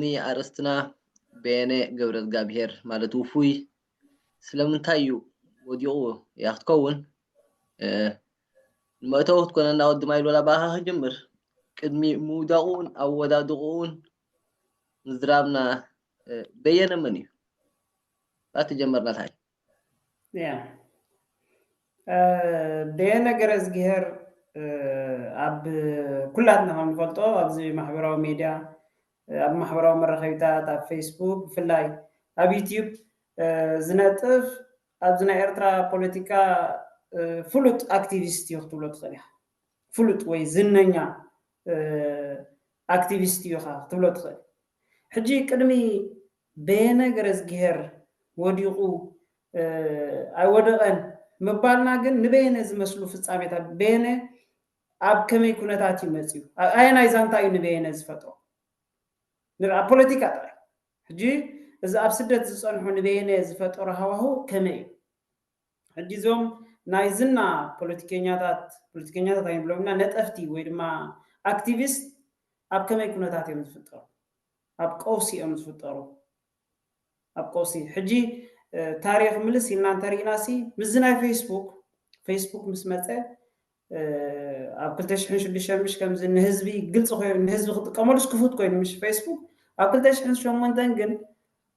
ሎሚ ኣርእስትና በየነ ገብረዝጋብሄር ማለት ውፉይ ስለምንታይ እዩ ወዲቑ እያ ክትከውን። እ፣ ንመእተዊ ክትኮነና ወዲ ማይል ወላ ብኣኻ ክጅምር። ቅድሚ ምውዳቑን ኣወዳድቑን ምዝራብና፣ እ፣ በየነ መን እዩ? ባት ጀመርና ታይ? ያ። እ፣ በየነ ገረዝግሄር፣ እ፣ ኣብ ኩላትና ከም ንፈልጦ ኣብዚ ማሕበራዊ ሜድያ፣ እ፣ ኣብ ማሕበራዊ መራኸቢታት፣ ኣብ ፌስቡክ፣ ብፍላይ ኣብ ዩትዩብ፣ እ፣ ዝነጥፍ ኣብዚ ናይ ኤርትራ ፖለቲካ፣ እ፣ ፍሉጥ ኣክቲቪስት እዩ ክትብሎ ትኽእል ኢኻ። ፍሉጥ ወይ ዝነኛ፣ እ፣ ኣክቲቪስት እዩ ኢኻ ክትብሎ ትኽእል። ሕጂ ቅድሚ በየነ ገረዝግሄር ወዲቑ፣ እ፣ ኣይወደቐን ምባልና ግን ንበየነ ዝመስሉ ፍጻሜታት፣ በየነ ኣብ ከመይ ኩነታት እዩ መጺኡ? ኣብ ኣየናይ ዛንታ እዩ ንበየነ ዝፈጥሮ? ንርኣ ፖለቲካ ጥራይ። ሕጂ እዚ ኣብ ስደት ዝጸንሑ ንበየነ ዝፈጠሮ ሃዋሁ ከመይ እዩ? ሕጂ እዞም ናይ ዝና ፖለቲከኛታት፣ ፖለቲከኛታት ኣይንብሎም ኢና፣ ነጠፍቲ ወይ ድማ ኣክቲቪስት ኣብ ከመይ ኩነታት እዮም ዝፍጠሩ? ኣብ ቀውሲ እዮም ዝፍጠሩ። ኣብ ቀውሲ። ሕጂ፣ እ፣ ታሪኽ ምልስ ኢልና እንተሪእናሲ፣ ምስዚ ናይ ፌስቡክ፣ ፌስቡክ ምስ መጸ፣ እ፣ ኣብ ክልተ ሽሕን ሽዱሽተን ምሽ ከምዚ ንህዝቢ ግልጺ ኮይኑ፣ ንህዝቢ ክጥቀመሉስ ክፉት ኮይኑ ምሽ ፌስቡክ፣ ኣብ ክልተ ሽሕን ሸሞንተን ግን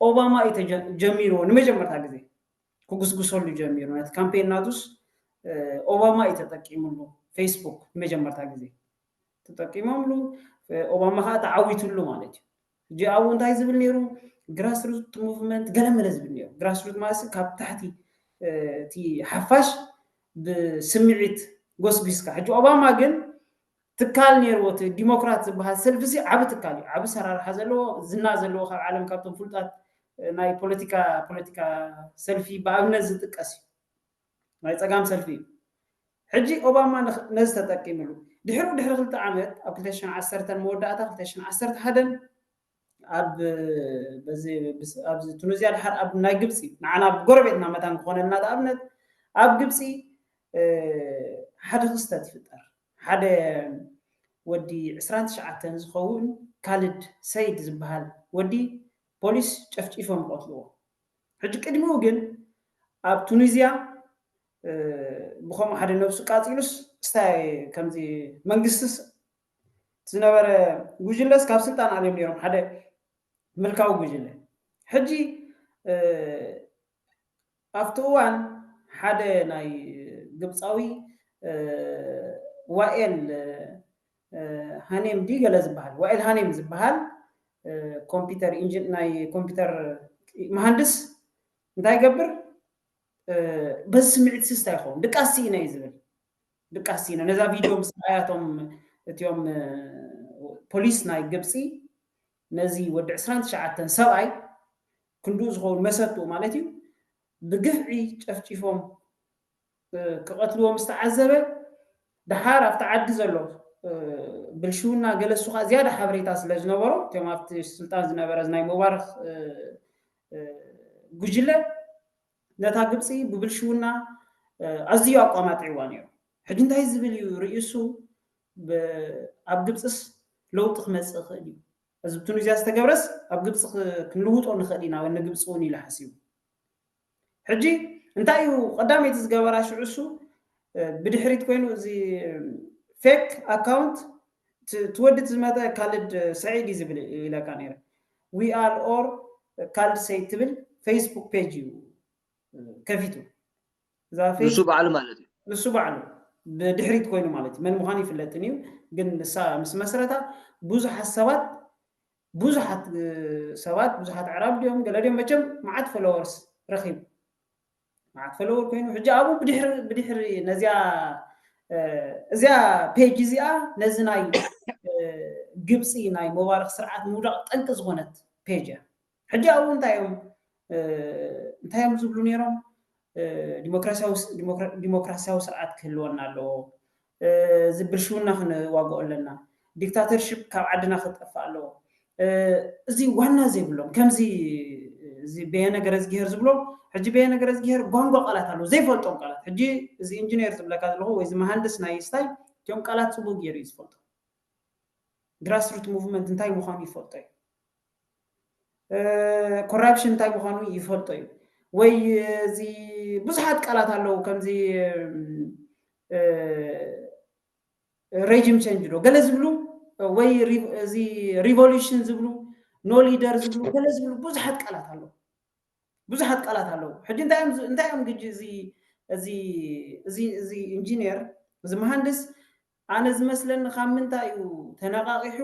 ኦባማ እዩ ተጀ-፣ ጀሚርዎ ንመጀመርታ ግዜ ክጉስጉሰሉ ጀሚሩ። ነቲ ካምፔን ናቱስ፣ እ፣ ኦባማ እዩ ተጠቂሙሉ፣ ፌስቡክ ንመጀመርታ ግዜ ተጠቂሞምሉ፣ እ፣ ኦባማ ከዓ ተዓዊቱሉ ማለት እዩ። ሕጂ ኣብኡ እንታይ ዝብል ነይሩ? ግራስሩት ሙቭመንት ገለመለ ዝብል ነይሩ። ግራስሩት ማለት ካብ ታሕቲ፣ እ፣ እቲ ሓፋሽ ብስምዒት ጎስጒስካ። ሕጂ ኦባማ ግን ትካል ነይርዎ፣ እቲ ዲሞክራት ዝበሃል ሰልፊ ሲ ዓቢ ትካል እዩ፣ ዓቢ ሰራርሓ ዘለዎ፣ ዝና ዘለዎ፣ ካብ ዓለም ካብቶም ፍሉጣት፣ እ፣ ናይ ፖለቲካ፣ ፖለቲካ ሰልፊ ብኣብነት ዝጥቀስ እዩ። ናይ ጸጋም ሰልፊ እዩ። ሕጂ ኦባማ ንኽ-፣ ነዚ ተጠቂምሉ። ድሕሪኡ ድሕሪ ክልተ ዓመት ኣብ ክልተ ሽሕን ዓሰርተን መወዳእታ ክልተ ሽሕን ዓሰርተ ሓደን ኣብ፣ በዚ፣ ብስ-፣ ኣብዚ ቱኒዝያ ድሓር ኣብ ናይ ግብጺ ንዓና ብጎረቤትና መታን ክኾነልና ንኣብነት ኣብ ግብጺ፣ እ፣ ሓደ ክስተት ይፍጠር። ሓደ ወዲ ዕስራን ትሽዓተን ዝኸውን ካልድ ሰይድ ዝበሃል ወዲ ፖሊስ ጨፍጪፎም ይቐትልዎ። ሕጂ ቅድሚኡ ግን ኣብ ቱኒዝያ፣ እ፣ ብኸምኡ ሓደ ነብሱ ቃጺሉስ እስታይ ከምዚ መንግስትስ ዝነበረ ጉጅለስ ካብ ስልጣን ኣልዮም ነይሮም፣ ሓደ ምልካዊ ጉጅለ። ሕጂ፣ እ፣ ኣብቲ እዋን ሓደ ናይ ግብጻዊ፣ እ፣ ዋኤል፣ እ፣ ሃኔም ድዩ ገለ ዝበሃል፣ ዋኤል ሃኔም ዝበሃል፣ እ፣ ኮምፒውተር ኢንጂን-፣ ናይ ኮምፒውተር መሃንድስ እንታይ ይገብር? እ፣ በዚ ስምዒት ስስታ ይኸውን። ድቃስ ስኢነ እዩ ዝብል። ድቃስ ስኢነ። ነዛ ቪድዮ ምስ ረኣያቶም እቲኦም፣ እ፣ ፖሊስ ናይ ግብጺ ነዚ ወዲ ዕስራን ትሽዓተን ሰብኣይ ክንድኡ ዝኸውን መሰትኡ ማለት እዩ ብግፍዒ ጨፍጪፎም፣ እ፣ ክቐትልዎ ምስ ተዓዘበ፣ ደሓር ኣብቲ ዓዲ ዘሎ፣ እ፣ ብልሽውና ገለ እሱ ኸኣ ዝያዳ ሓበሬታ ስለ ዝነበሮ፣ እቶም ኣብቲ ስልጣን ዝነበረ ናይ ሙባረክ፣ እ፣ እ፣ ጉጅለ ነታ ግብጺ ብብልሽውና፣ እ፣ ኣዝዩ ኣቋማጢዕዋ ነይሩ። ሕጂ እንታይ ዝብል እዩ ርእሱ? ብ-፣ ኣብ ግብጽስ ለውጢ ክመጽእ ይኽእል እዩ። እዚ ብቱኒዝያ ዝተገብረስ ኣብ ግብጺ ክ-፣ ክንልውጦ ንኽእል ኢና፣ ወይ ንግብጺ እውን ኢሉ ሓሲቡ። ሕጂ እንታይ እዩ ቀዳመይቲ ዝገበራ ሽዑ እሱ፣ እ፣ ብድሕሪት ኮይኑ እዚ ፌክ ኣካውንት ት-፣ ትወዲ ዝመጠ ካልድ ሰዒድ እዩ ዝብል ኢለካ ነይረ። We are all ካልድ ሰይድ ትብል ፌስቡክ ፔጅ እዩ፣ እ፣ ከፊቱ። እዛ ፌስ-፣ ንሱ ባዕሉ ማለት እዩ። ንሱ ባዕሉ ብድሕሪት ኮይኑ ማለት እዩ። መን ምዃኑ ይፍለጥን እዩ፣ ግን ንሳ ምስ መስረታ ብዙሓት ሰባት፣ ብዙሓት፣ እ፣ ሰባት፣ ብዙሓት ኣዕራብ ድዮም፣ ገለ ድዮም፣ መቸም መዓት ፎሎወርስ ረኺቡ። መዓት ፎሎወር ኮይኑ፣ ሕጂ ኣብኡ ብድሕሪ፣ ብድሕሪ ነዚኣ፣ እ፣ እዚኣ ፔጅ እዚኣ ነዚ ናይ፣ እ፣ ግብጺ ናይ ሙባረክ ስርዓት ምውዳቕ ጠንቂ ዝኾነት ፔጅ እያ። ሕጂ ኣብኡ እንታይ እዮም፣ እ፣ እንታይ እዮም ዝብሉ ነይሮም? እ፣ ዲሞክራሲያዊ ስ-፣ ዲሞክራ-፣ ዲሞክራሲያዊ ስርዓት ክህልወና ኣለዎ። እ፣ እዚ ብልሽውና ክንዋግኦ ኣለና። ዲክታተርሺፕ ካብ ዓድና ክጠፍእ ኣለዎ። እ፣ እዚ ዋና ዘይብሎም፣ ከምዚ እዚ በየነ ገረዝግሄር ዝብሎ፣ ሕጂ በየነ ገረዝግሄር ጓንጓ ቃላት ኣለዎ፣ ዘይፈልጦም ቃላት። ሕጂ እዚ ኢንጂነር ዝብለካ ዘለኹ ወይ እዚ መሃንድስ ናይ ስታይ፣ እቲኦም ቃላት ጽቡቅ ገይሩ እዩ ዝፈልጦ። ግራስሩት ሙቭመንት እንታይ ምዃኑ ይፈልጦ እዩ። ኮራፕሽን እንታይ ምዃኑ ይፈልጦ እዩ። ወይ እዚ ብዙሓት ቃላት ኣለዉ፣ ከምዚ ሬጂም ቸንጅ ዶ ገለ ዝብሉ፣ ወይ እዚ ሪቮሉሽን ዝብሉ፣ ኖ ሊደር ዝብሉ፣ ገለ ዝብሉ ብዙሓት ቃላት ኣለዉ። ብዙሓት ቃላት ኣለዉ። ሕጂ እንታይ እዮም ዝ- እንታይ እዮም ግጂ እዚ እዚ እዚ እዚ ኢንጂነር፣ እዚ መሃንድስ፣ ኣነ ዝመስለኒ ካብ ምንታይ እዩ ተነቃቂሑ?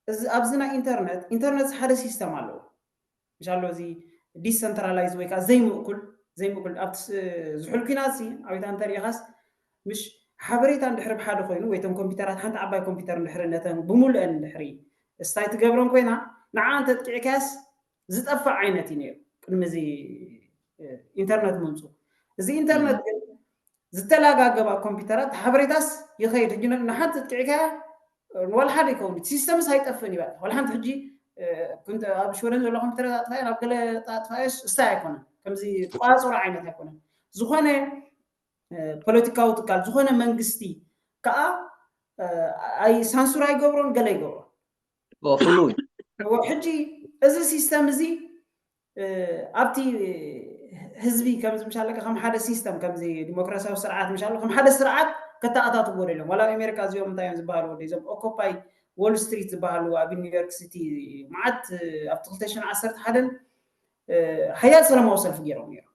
እዚ ኣብዚ ናይ ኢንተርነት ኢንተርነት ሓደ ሲስተም ኣለዎ። ምሻሎ እዚ ዲሰንትራላይዝ ወይ ከዓ ዘይምእኩል ዘይምእኩል ኣብቲ ስ- ዝሑል ኲናት ሲ ኣብታ እንተሪኢኻስ፣ ምሽ ሓበሬታ እንድሕሪ ብሓደ ኮይኑ ወይ ተን ኮምፒውተራት ሓንቲ ዓባይ ኮምፒውተር እንድሕሪ ነተን ብምሉአን እንድሕሪ ስታይ ትገብረን ኮይና፣ ንዓ እንተጥቂዕካያስ ዝጠፍእ ዓይነት እዩ ነይሩ። ቅድሚ እዚ ኢንተርነት ምምፁ፣ እዚ ኢንተርነት ግን ዝተላጋገባ ኮምፒውተራት ሓበሬታስ ይኸይድ። ሕጂ ንሓንቲ ጥቂዕካ ዋላ ሓደ ይከውን፣ ሲስተምስ ኣይጠፍእን ይበል። ዋላ ሓንቲ ሕጂ ኣብ ሽወደን ዘሎ ኮምፒውተር ኣጥፋየ ናብ ገለ ኣጥፋየስ እስታይ ኣይኮነን። ከምዚ ተቋፅሮ ዓይነት ኣይኮነን። ዝኾነ ፖለቲካዊ ትካል፣ ዝኾነ መንግስቲ ከዓ ኣይ ሳንሱር ኣይገብሮን፣ ገለ ይገብሮ። ፍሉይ ሕጂ እዚ ሲስተም እዚ ኣብቲ ህዝቢ ከምዚ ምሻለካ ከም ሓደ ሲስተም ከምዚ ዲሞክራሲያዊ ስርዓት ምሻለ ከም ሓደ ስርዓት ከተኣታትዎ ደሎም። ዋላ ኣብ ኣሜሪካ እዚኦም እንታይ እዮም ዝበሃሉ ወደ እዞም ኦኮፓይ ዎል ስትሪት ዝበሃሉ ኣብ ኒውዮርክ ሲቲ መዓት ኣብቲ ክልተ ሽሕን ዓሰርተ ሓደን ሓያል ሰላማዊ ሰልፊ ገይሮም ነይሮም።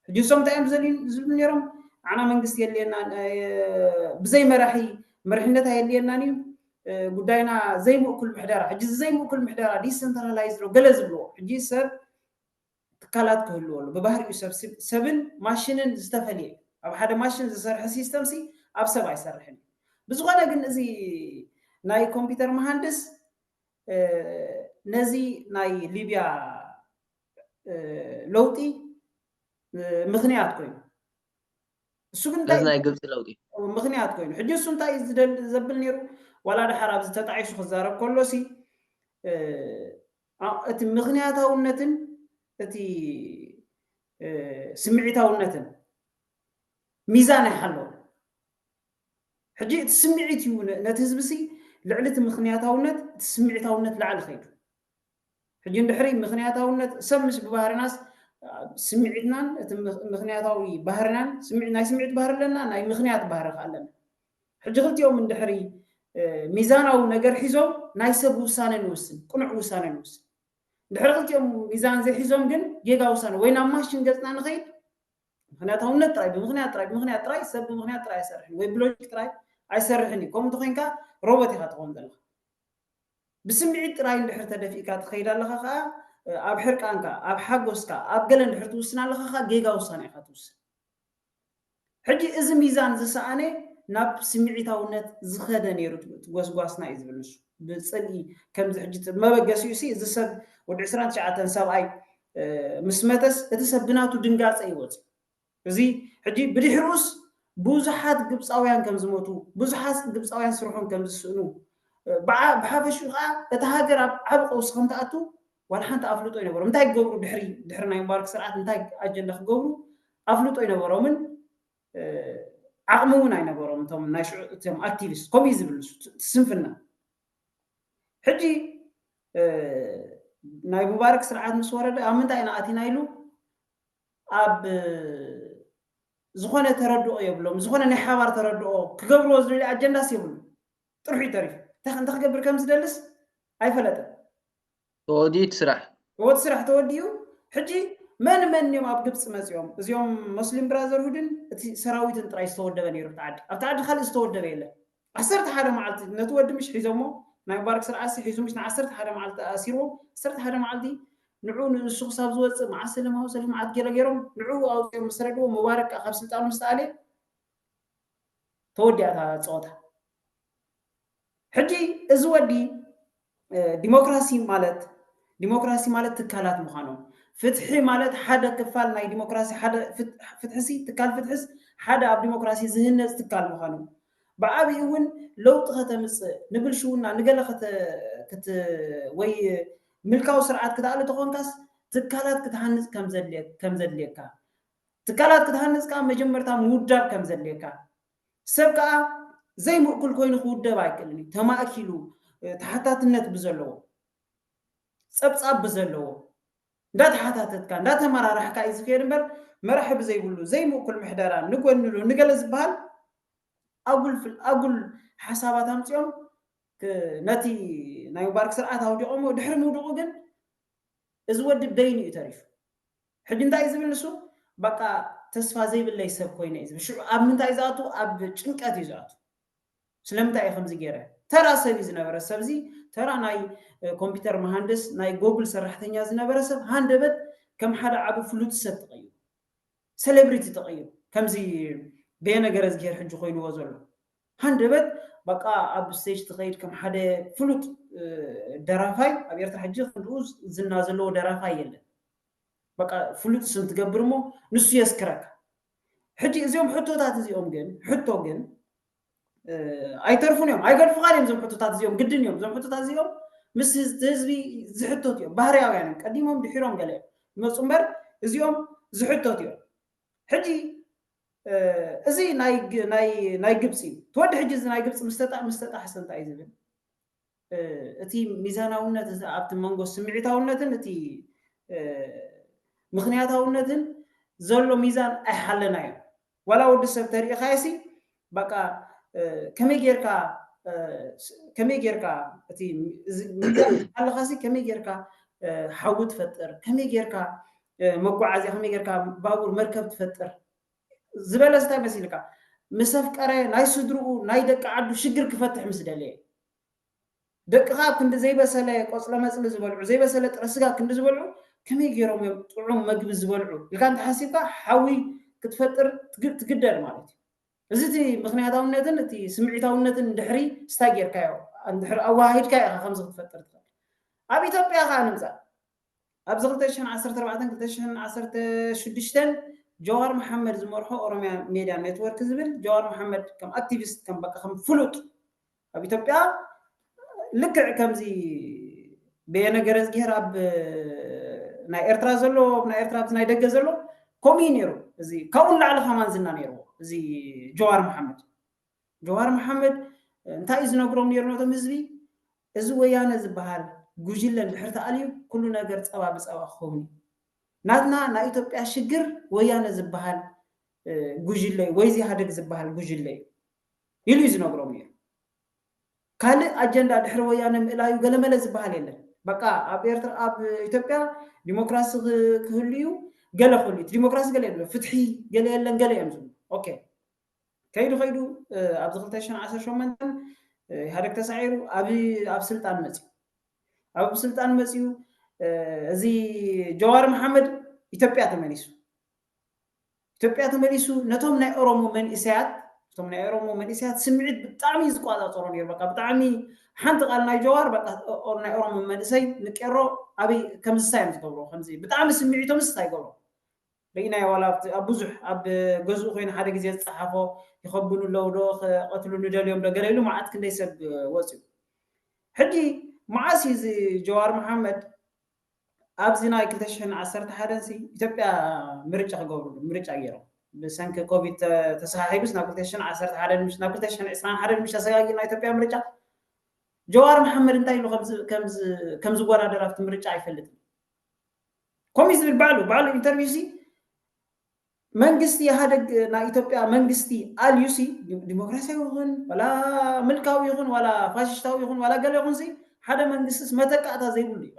ሕጂ እሶም እንታይ እዮም ዝደልዩ ዝብሉ ነይሮም? ንዓና መንግስቲ የድልየና፣ ብዘይ መራሒ መርሕነት ኣየድልየናን እዩ፣ ጉዳይና ዘይምእኩል ምሕደራ። ሕጂ እዚ ዘይምእኩል ምሕደራ ዲሰንትራላይዝ ዶ ገለ ዝብልዎ፣ ሕጂ ሰብ ትካላት ክህልዎ ኣሎ። ብባህሪኡ ሰብ ሰብን ማሽንን ዝተፈልየ፣ ኣብ ሓደ ማሽን ዝሰርሐ ሲስተም ሲ ኣብ ሰብ ኣይሰርሕን እዩ። ብዝኾነ ግን እዚ ናይ ኮምፒውተር መሃንድስ ነዚ ናይ ሊብያ ለውጢ ምኽንያት ኮይኑ፣ እሱ ግን ናይ ግብፂ ለውጢ ምኽንያት ኮይኑ፣ ሕጂ እሱ እንታይ ዘብል ነይሩ? ዋላ ድሓር ኣብዚ ተጣዒሱ ክዛረብ ከሎ ሲ እቲ ምኽንያታውነትን እቲ ስምዒታውነትን ሚዛን ኣይሓለወን። ሕጂ እቲ ስምዒት እዩ ነቲ ህዝቢ ሲ ልዕሊ እቲ ምኽንያታውነት፣ እቲ ስምዒታውነት ላዕሊ ከይዱ። ሕጂ እንድሕሪ ምኽንያታውነት ሰብ ምስ ብባህርናስ ስምዒትናን እቲ ምኽንያታዊ ባህርናን ናይ ስምዒት ባህሪ ኣለና፣ ናይ ምኽንያት ባህሪ ከ ኣለና። ሕጂ ክልቲኦም እንድሕሪ ሚዛናዊ ነገር ሒዞም ናይ ሰብ ውሳነ ንውስን፣ ቅኑዕ ውሳነ ንውስን። እንድሕሪ ክልቲኦም ሚዛን ዘይሒዞም ግን ጌጋ ውሳነ ወይ ናብ ማሽን ገፅና ንኸይድ ምኽንያታውነት ጥራይ ብምኽንያት ጥራይ ብምኽንያት ጥራይ ሰብ ብምኽንያት ጥራይ ኣይሰርሕን ወይ ብሎጂክ ጥራይ ኣይሰርሕን እዩ። ከምኡ እንተኮይንካ ሮቦት ኢኻ ትኸውን ዘለኻ። ብስምዒት ጥራይ እንድሕር ተደፊእካ ትኸይድ ኣለኻ ከዓ ኣብ ሕርቃንካ ኣብ ሓጎስካ ኣብ ገለ እንድሕር ትውስን ኣለኻ ከዓ ጌጋ ውሳነ ኢኻ ትውስን። ሕጂ እዚ ሚዛን ዝሰኣነ ናብ ስምዒታውነት ዝኸደ ነይሩ እቲ ጎስጓስና እዩ ዝብል ንሱ። ብፅልኢ ከምዚ ሕጂ መበገሲኡ ሲ እዚ ሰብ ወዲ ዕስራን ትሽዓተን ሰብኣይ ምስ መተስ እቲ ሰብ ብናቱ ድንጋፀ ይወፅእ። እዚ ሕጂ ብድሕርኡስ ብዙሓት ግብፃውያን ከም ዝሞቱ፣ ብዙሓት ግብፃውያን ስርሖም ከም ዝስእኑ፣ ብሓፈሽኡ ከዓ እቲ ሃገር ኣብ ዓብ ቀውሲ ከም ትኣቱ ዋላ ሓንቲ ኣፍልጦ ኣይነበሮም። እንታይ ክገብሩ ድሕሪ ድሕሪ ናይ ሙባረክ ስርዓት እንታይ ኣጀንዳ ክገብሩ ኣፍልጦ ኣይነበሮምን። ዓቕሚ እውን ኣይነበሮም። እቶም ናይ ሽዑ እቶም ኣክቲቪስት ከምኡ እዩ ዝብል ንሱ፣ እቲ ስንፍና። ሕጂ ናይ ሙባረክ ስርዓት ምስ ወረደ ኣብ ምንታይ ኢና ኣቲና ኢሉ ኣብ ዝኾነ ተረድኦ የብሎም። ዝኾነ ናይ ሓባር ተረድኦ ክገብርዎ ዝደልዩ ኣጀንዳስ የብሉ። ጥርሑ እዩ ተሪፉ። እንታይ እንታይ ክገብር ከም ዝደልስ ኣይፈለጠን። ተወዲኡ እቲ ስራሕ ወዲ ስራሕ ተወዲኡ። ሕጂ መን መን እዮም ኣብ ግብፂ መፂኦም? እዚኦም ሙስሊም ብራዘርሁድን እቲ ሰራዊትን ጥራይ ዝተወደበ ነይሩ ኣብቲ ዓዲ። ኣብቲ ዓዲ ካልእ ዝተወደበ የለን። ዓሰርተ ሓደ መዓልቲ ነቲ ወዲ ምሽ ሒዞሞ፣ ናይ ሙባረክ ስርዓት ሲ ሒዙ ምሽ ንዓሰርተ ሓደ መዓልቲ ኣሲርዎም። ዓሰርተ ሓደ መዓልቲ ንዑ ንእሱ ክሳብ ዝወፅእ መዓት ሰለማዊ ሰልፊ መዓት ገለ ገይሮም ንዑ ኣውፅኦም ምስ ረድዎ፣ ሙባረክ ከዓ ካብ ስልጣኑ ምስ ተኣልየ ተወዲኣ እታ ፀወታ። ሕጂ እዚ ወዲ ዲሞክራሲ ማለት ዲሞክራሲ ማለት ትካላት ምዃኖም፣ ፍትሒ ማለት ሓደ ክፋል ናይ ዲሞክራሲ፣ ሓደ ፍትሕሲ ትካል ፍትሕስ ሓደ ኣብ ዲሞክራሲ ዝህነፅ ትካል ምዃኑ፣ ብዓብኡ እውን ለውጢ ከተምፅእ፣ ንብልሽውና ንገለ ወይ ምልካዊ ስርዓት ክትኣሊ ተኾንካስ ትካላት ክትሃንፅ ከም ዘድልየካ፣ ትካላት ክትሃንፅ ከዓ መጀመርታ ምውዳብ ከም ዘድልየካ፣ ሰብ ከዓ ዘይምእኩል ኮይኑ ክውደብ ኣይክእልን እዩ። ተማእኪሉ ተሓታትነት ብዘለዎ ጸብጻብ ብዘለዎ እንዳተሓታተትካ እንዳተመራራሕካ እዩ ዝኸይድ እምበር፣ መራሒ ብዘይብሉ ዘይምእኩል ምሕደራ ንጎንሉ ንገለ ዝበሃል ኣጉል ኣጉል ሓሳባት ኣምፅኦም ነቲ ናይ ሙባርክ ስርዓት ኣውዲቖሞ ድሕሪ ምውድቑ ግን እዚ ወዲ በይኑ እዩ ተሪፉ። ሕጂ እንታይ እዩ ዝብል ንሱ? በቃ ተስፋ ዘይብለይ ሰብ ኮይነ እዩ ዝብል። ሽዑ ኣብ ምንታይ እዩ ዝኣቱ? ኣብ ጭንቀት እዩ ዝኣቱ። ስለምንታይ እዩ ከምዚ ገይረ? ተራ ሰብ እዩ ዝነበረ ሰብ፣ እዚ ተራ ናይ ኮምፒውተር መሃንድስ ናይ ጎግል ሰራሕተኛ ዝነበረ ሰብ ሃንደበት ከም ሓደ ዓቢ ፍሉጥ ሰብ ተቐይሩ፣ ሴሌብሪቲ ተቐይሩ። ከምዚ በየነ ገረዝግሄር ሕጂ ኮይንዎ ዘሎ ሃንደበት በቃ ኣብ ስቴጅ ትኸይድ ከም ሓደ ፍሉጥ ደራፋይ። ኣብ ኤርትራ ሕጂ ክንድኡ ዝና ዘለዎ ደራፋይ የለን። በቃ ፍሉጥ ስም ትገብር እሞ ንሱ የስክረካ። ሕጂ እዚኦም ሕቶታት እዚኦም ግን ሕቶ ግን ኣይተርፉን እዮም፣ ኣይገድፉኻን እዮም። እዞም ሕቶታት እዚኦም ግድን እዮም። እዞም ሕቶታት እዚኦም ምስ ህዝቢ ዝሕቶት እዮም፣ ባህርያውያን እዮም። ቀዲሞም ድሒሮም ገለ እዮም ይመፁ እምበር እዚኦም ዝሕቶት እዮም። ሕጂ እዚ ናይ ግብፂ እዩ ትወዲ። ሕጂ እዚ ናይ ግብፂ ምስተጣ ምስተጣሕሰ እንታይ እዩ ዝብል? እቲ ሚዛናውነት ኣብቲ መንጎ ስምዒታውነትን እቲ ምኽንያታውነትን ዘሎ ሚዛን ኣይሓለናዮ። ዋላ ወዲ ሰብ ተሪኢኻዮ ሲ በቃ ከመይ ጌርካ ከመይ ጌርካ እቲ ሚዛን ኣለኻ ሲ ከመይ ጌርካ ሓዊ ትፈጥር፣ ከመይ ጌርካ መጓዓዝያ፣ ከመይ ጌርካ ባቡር መርከብ ትፈጥር ዝበለ እንታይ መሲልካ? ምስ ኣፍቀረ ናይ ስድርኡ ናይ ደቂ ዓዱ ሽግር ክፈትሕ ምስ ደለየ፣ ደቅኻ ኣብ ክንዲ ዘይበሰለ ቆፅለ መፅሊ ዝበልዑ፣ ዘይበሰለ ጥረ ስጋ ክንዲ ዝበልዑ ከመይ ገይሮም እዮም ጥዑም መግቢ ዝበልዑ ኢልካ እንተሓሲብካ ሓዊ ክትፈጥር ትግደድ ማለት እዩ። እዚ እቲ ምክንያታውነትን እቲ ስምዒታውነትን ድሕሪ ስታይ ጌርካዮ፣ ድሕሪ ኣወሃሂድካ ኢኻ ከምዚ ክትፈጥር ትኽእል። ኣብ ኢትዮጵያ ከዓ ንምፃእ ኣብዚ ክልተ ሽሕን ዓሰርተ ኣርባዕተን ክልተ ሽሕን ዓሰርተ ሽዱሽተን ጀዋር መሓመድ ዝመርሖ ኦሮሚያ ሜድያ ኔትወርክ ዝብል ጀዋር መሓመድ ከም ኣክቲቪስት ከም በቃ ከም ፍሉጥ ኣብ ኢትዮጵያ ልክዕ ከምዚ በየነ ገረዝግሄር ኣብ ናይ ኤርትራ ዘሎ ናይ ኤርትራ ናይ ደገ ዘሎ ከምኡ እዩ ነይሩ። እዚ ካብኡ ንላዕሊ ከማን ዝና ነይርዎ እዚ ጀዋር መሓመድ። ጀዋር መሓመድ እንታይ እዩ ዝነግሮም ነይሩ ነቶም ህዝቢ? እዚ ወያነ ዝበሃል ጉጅለ እንድሕር ተኣልዩ ኩሉ ነገር ፀባ ብፀባ ክኸውን እዩ። ናትና ናይ ኢትዮጵያ ሽግር ወያነ ዝበሃል ጉጅለ እዩ ወይ እዚ ኢህኣደግ ዝበሃል ጉጅለ እዩ ኢሉ እዩ ዝነግሮም ነይሩ። ካልእ ኣጀንዳ ድሕሪ ወያነ ምእላዩ ገለመለ ዝበሃል የለን። በቃ ኣብ ኤርትራ ኣብ ኢትዮጵያ ዲሞክራሲ ክህሉ እዩ፣ ገለ ክህሉ እዩ። ዲሞክራሲ ገለ የብሎ፣ ፍትሒ ገለ የለን፣ ገለ እዮም ዝብሉ። ኦኬ ከይዱ ከይዱ ኣብዚ ክልተ ሽሕን ዓሰርተ ሸሞንተን ኢህኣደግ ተሳዒሩ ኣብ ኣብ ስልጣን መፅዩ። ኣብ ስልጣን መፅዩ እዚ ጀዋር መሓመድ ኢትዮጵያ ተመሊሱ። ኢትዮጵያ ተመሊሱ ነቶም ናይ ኦሮሞ መንእሰያት እቶም ናይ ኦሮሞ መንእሰያት ስምዒት ብጣዕሚ እዩ ዝቆፃፀሮ ነይሩ። በቃ ብጣዕሚ ሓንቲ ቃል ናይ ጀዋር በቃ ናይ ኦሮሞ መንእሰይ ንቄሮ ኣበይ ከምዝሳ እዮም ዝገብሮ። ከምዚ ብጣዕሚ ስምዒቶም ዝሳ ይገብሮ። ርኢናዮ ዋላ ኣብ ብዙሕ ኣብ ገዝኡ ኮይኑ ሓደ ግዜ ዝፀሓፎ ይኸብኑ ኣለዉ ዶ ክቐትሉኒ ደልዮም ዶ ገለ ኢሉ መዓት ክንደይ ሰብ ወፅዩ። ሕጂ መዓስ እዩ እዚ ጀዋር መሓመድ ኣብዚ ናይ ክልተ ሽሕን ዓሰርተ ሓደን ሲ ኢትዮጵያ ምርጫ ክገብርሉ ምርጫ ገይሮም ብሰንኪ ኮቪድ ተሰሓሒቡስ ናብ ክልተ ሽሕን ዓሰርተ ሓደን ናብ ክልተ ሽሕን ዕስራን ሓደን ምሽ ተሰጋጊ ናይ ኢትዮጵያ ምርጫ ጀዋር መሓመድ እንታይ ኢሉ ከም ዝወዳደር ኣብቲ ምርጫ ኣይፈልጥን። ከምኡ ዝብል ባዕሉ ባዕሉ ኢንተርቪው ሲ መንግስቲ ኢህኣደግ ናይ ኢትዮጵያ መንግስቲ ኣልዩ ሲ ዲሞክራሲያዊ ይኹን ዋላ ምልካዊ ይኹን ዋላ ፋሽስታዊ ይኹን ዋላ ገለ ይኹን ሲ ሓደ መንግስቲስ መተካእታ ዘይብሉ እዩ።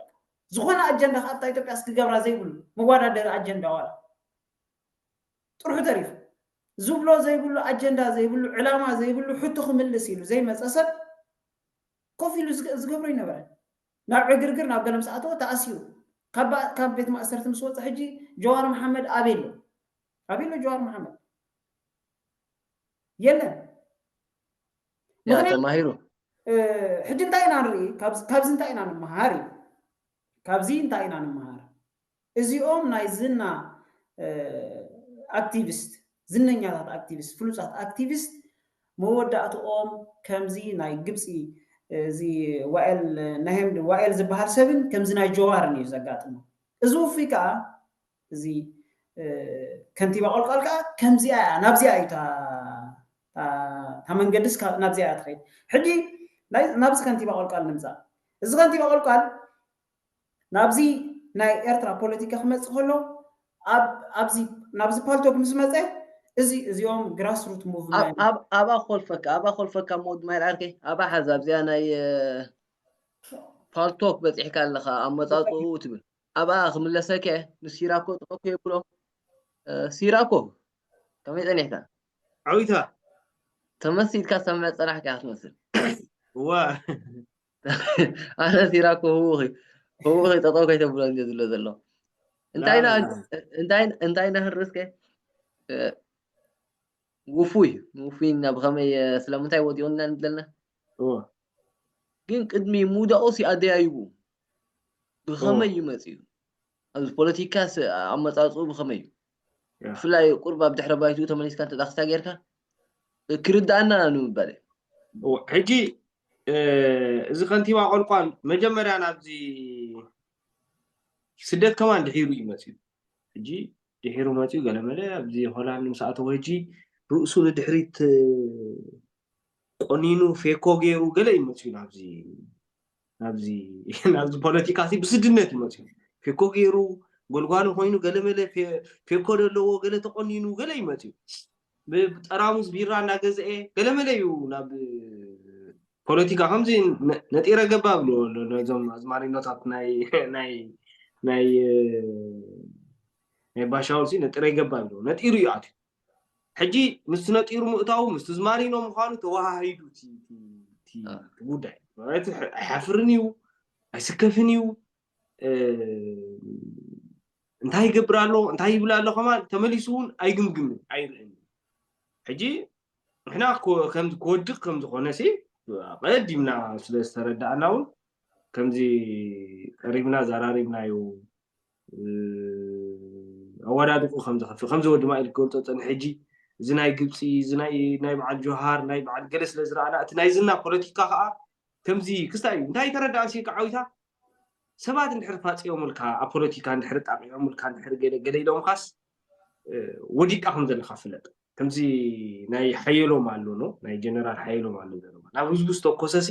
ዝኾነ ኣጀንዳ ካብታ ኢትዮጵያ እስክገብራ ዘይብሉ መወዳደሪ ኣጀንዳ ዋላ ጥርሑ ተሪፉ ዝብሎ ዘይብሉ ኣጀንዳ ዘይብሉ ዕላማ ዘይብሉ ሕቶ ክምልስ ኢሉ ዘይመፀ ሰብ ኮፍ ኢሉ ዝገብሮ ይነበረ። ናብ ዕግርግር ናብ ገለ ምስ ኣተወ ተኣሲሩ ካብ ቤት ማእሰርቲ ምስ ወፀ ሕጂ ጀዋር መሓመድ ኣበይ ኣሎ? ኣበይ ኣሎ ጀዋር መሓመድ? የለን። ያ ተማሂሩ ሕጂ እንታይ ኢና ንርኢ? ካብዚ እንታይ ኢና ንምሃር እዩ? ካብዚ እንታይ ኢና ንምሃር? እዚኦም ናይ ዝና ኣክቲቪስት ዝነኛታት ኣክቲቪስት ፍሉፃት ኣክቲቪስት መወዳእትኦም ከምዚ ናይ ግብፂ እዚ ዋኤል ናሄም ዋኤል ዝበሃል ሰብን ከምዚ ናይ ጀዋርን እዩ ዘጋጥሞ። እዚ ውፉይ ከዓ እዚ ከንቲባ ቆልቋል ከዓ ከምዚኣ እያ ናብዚኣ እዩ እታ መንገድስ ናብዚኣ እያ ትኸይድ። ሕጂ ናብዚ ከንቲባ ቆልቋል ንምፃእ። እዚ ከንቲባ ቆልቋል ናብዚ ናይ ኤርትራ ፖለቲካ ክመጽእ ከሎ ኣብ ኣብዚ ናብዚ ፓልቶክ ምስ መጸ እዚ እዚኦም ግራስሩት ሙቭመንት ኣብ ኣባ ኮልፈካ ኣባ ኮልፈካ ሞድ ማይል ዓርከይ ኣባ ሓዛ ኣብዚኣ ናይ ፓልቶክ በጺሕካ ኣለኻ ኣመጻጽኡ ትብል ኣባ ክምለሰከ ንሲራኮ ጥቐኩ የብሎ ሲራኮ ከመይ ጸኒሕካ ዓዊታ ተመሲጥካ ሰምዕ ጸናሕካ ክትመስል እዋ ኣነ ሲራኮ ህውኺ ህውኺ ጠጠው ከይተብሎ እንደ ዝሎ ዘሎ እንታይ እንታይ ናህርስከ ውፉይ ውፉይ ኢና ብኸመይ ስለምንታይ ወዲቑና ንብለና እዋ ግን ቅድሚ ምውዳቑ ሲ ኣደያይቡ ብኸመይ እዩ መፅዩ ኣብዚ ፖለቲካ ኣመፃፅኡ ብኸመይ እዩ ብፍላይ ቁርብ ኣብ ድሕረ ባይትኡ ተመሊስካ እንተ ክስታ ጌርካ ክርዳኣና ንምባል ሕጂ እዚ ከንቲባ ቆልቋል መጀመርያ ናብዚ ስደት ከማን ድሒሩ እዩ መፅዩ ሕጂ ድሒሩ መፅዩ ገለመለ ኣብዚ ሆላንድ ምስ ኣተወ ሕጂ ርእሱ ንድሕሪት ቆኒኑ ፌኮ ገይሩ ገለ እዩ መፅዩ ናብዚ ናብዚ ናብዚ ፖለቲካ ሲ ብስድነት እዩ መፅዩ ፌኮ ገይሩ ጎልጓሉ ኮይኑ ገለመለ ፌኮ ዘለዎ ገለ ተቆኒኑ ገለ እዩ መፅዩ ብጠራሙስ ቢራ እናገዝአ ገለመለ እዩ ናብ ፖለቲካ ከምዚ ነጢረ ገባ ብሎ ነዞም ኣዝማሪኖታት ናይ ናይ ባሻውል ነጢረ ገባ ብሎ ነጢሩ እዩ ኣትዩ ሕጂ ምስቲ ነጢሩ ምእታው ምስቲ ዝማሪኖ ምዃኑ ተወሃሂዱ ጉዳይ ኣይሓፍርን እዩ ኣይስከፍን እዩ እንታይ ይገብር ኣሎ እንታይ ይብል ኣሎ ከማን ተመሊሱ እውን ኣይግምግምን ኣይርእን ሕጂ ንሕና ከምዚ ክወድቅ ከም ዝኾነ ሲ ቀዲምና ስለ ዝተረዳእና እውን ከምዚ ቀሪብና ዘራሪብናዩ ኣወዳድቁ ከም ዝኸፍእ ከም ዝወድማ ኢል ክገልፆ ፀኒ ሕጂ እዚ ናይ ግብፂ እዚ ናይ በዓል ጆሃር ናይ በዓል ገለ ስለ ዝረኣና እቲ ናይ ዝና ፖለቲካ ከዓ ከምዚ ክስታይ እዩ እንታይ ተረዳእን ሲ ከዓዊታ ሰባት እንድሕር ፋፂዮምልካ ኣብ ፖለቲካ እንድሕር ጣቂዖምልካ እንድሕር ገለ ገለ ኢሎምካስ ወዲቃ ከም ዘለካ ፍለጥ ከምዚ ናይ ሓየሎም ኣሎ ኖ ናይ ጀነራል ሓየሎም ኣሎ ዘረባ ናብ ህዝቡ ዝተኮሰሲ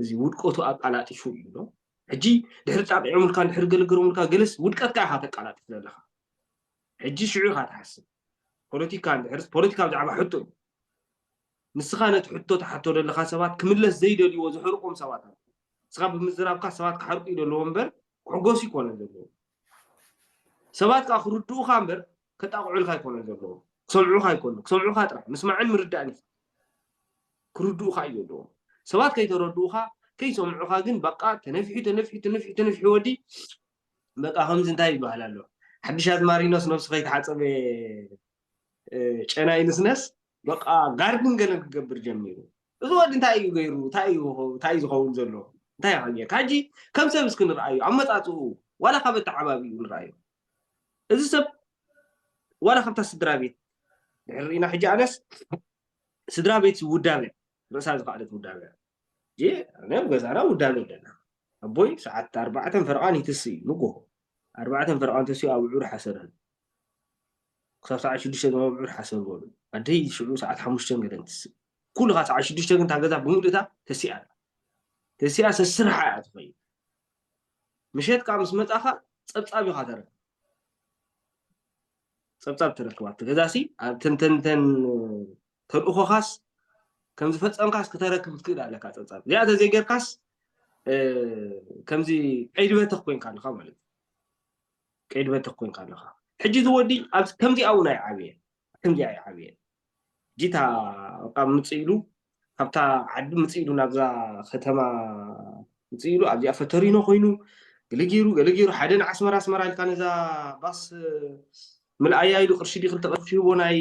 እዚ ውድቀቱ ኣቃላጢፉ እዩ ኖ ሕጂ ድሕሪ ጣቂዖምልካ ድሕሪ ገለገሎምልካ ገለስ ውድቀትካ ኢካ ተቃላጥፍ ዘለካ ሕጂ ሽዑ ኢካ ትሓስብ ፖለቲካ ድሕርስ ፖለቲካ ብዛዕባ ሕቶ እዩ ንስኻ ነቲ ሕቶ ትሓቶ ዘለኻ ሰባት ክምለስ ዘይደልይዎ ዝሕርቆም ሰባት ኣለ ንስኻ ብምዝራብካ ሰባት ክሓርቁ ይደለዎ እምበር ክሕጎሱ ይኮነ ዘለዎ ሰባት ከዓ ክርድኡኻ እምበር ከጣቕዑልካ ኣይኮነ ዘለዎ ክሰምዑኻ ኣይኮኑ ክሰምዑኻ ጥራሕ ምስማዕን ምርዳእን ክርድኡኻ እዩ ዘለዎ ሰባት ከይተረድኡኻ ከይሰምዑኻ ግን በቃ ተነፊሑ ተነፊሑ ተነፊሑ ተነፊሑ ወዲ በቃ ከምዚ እንታይ ይበሃል ኣሎ ሓድሽ ኣዝማሪኖስ ነብሱ ከይተሓፀበ ጨና ይንስነስ በቃ ጋርድን ገለን ክገብር ጀሚሩ እዚ ወዲ እንታይ እዩ ገይሩ እንታይ እዩ ዝኸውን ዘሎ እንታይ ኢኻ ጌርካ ሕጂ ከም ሰብ እስኪ ንርኣዩ ኣመፃፅኡ ዋላ ካብ ኣተዓባቢኡ ንርኣዩ እዚ ሰብ ዋላ ካብታ ስድራ ቤት ድሕሪ ርኢና ሕጂ ኣነስ ስድራ ቤት ውዳበ ርእሳ ዝኸኣለት ውዳበ እያ ኣብ ገዛና ውዳበ ኣለና ኣቦይ ሰዓት ኣርባዕተን ፈረቓን ይትስእ እዩ ንጎሆ ኣርባዕተን ፈረቓን ተስኡ ኣብ ውዑር ሓሰረን ክሳብ ሰዓት ሽዱሽተ ድማ ውዑር ሓሰር በሉ ኣደይ ሽዑ ሰዓት ሓሙሽተን ገለን ትስእ ኩልኻ ሰዓት ሽዱሽተ ግን እታ ገዛ ብምሉእታ ተሲኣ ኣላ ተሲኣ ሰስርሓ እያ ትኸይድ ምሸት ከዓ ምስ መፃኻ ፀብፃብ ኢኻ ተረክብ ፀብፃብ ተረክብ ኣብቲ ገዛሲ ኣብ ተንተንተን ተልእኾኻስ ከም ዝፈፀምካስ ክተረክብ ክትክእል ኣለካ ፀብፃብ እዚኣ ተዘይጌርካስ ከምዚ ቀይዲ በተኽ ኮይንካ ኣለካ ማለት እዩ ቀይዲ በተኽ ኮይንካ ኣለካ ሕጂ ዝወዲ ከምዚኣ እውን ኣይዓብየ ከምዚኣ ኣይዓብየ ጂታ ካብ ምፅእ ኢሉ ካብታ ዓዲ ምፅእ ኢሉ ናብዛ ከተማ ምፅእ ኢሉ ኣብዚኣ ፈተሪኖ ኮይኑ ገለጊሩ ገለጊሩ ሓደ ንዓስመራ ኣስመራ ኢልካ ነዛ ባስ ምልኣያ ኢሉ ቅርሺ ዲ ክልተ ቅርሺ ህቦ ናይ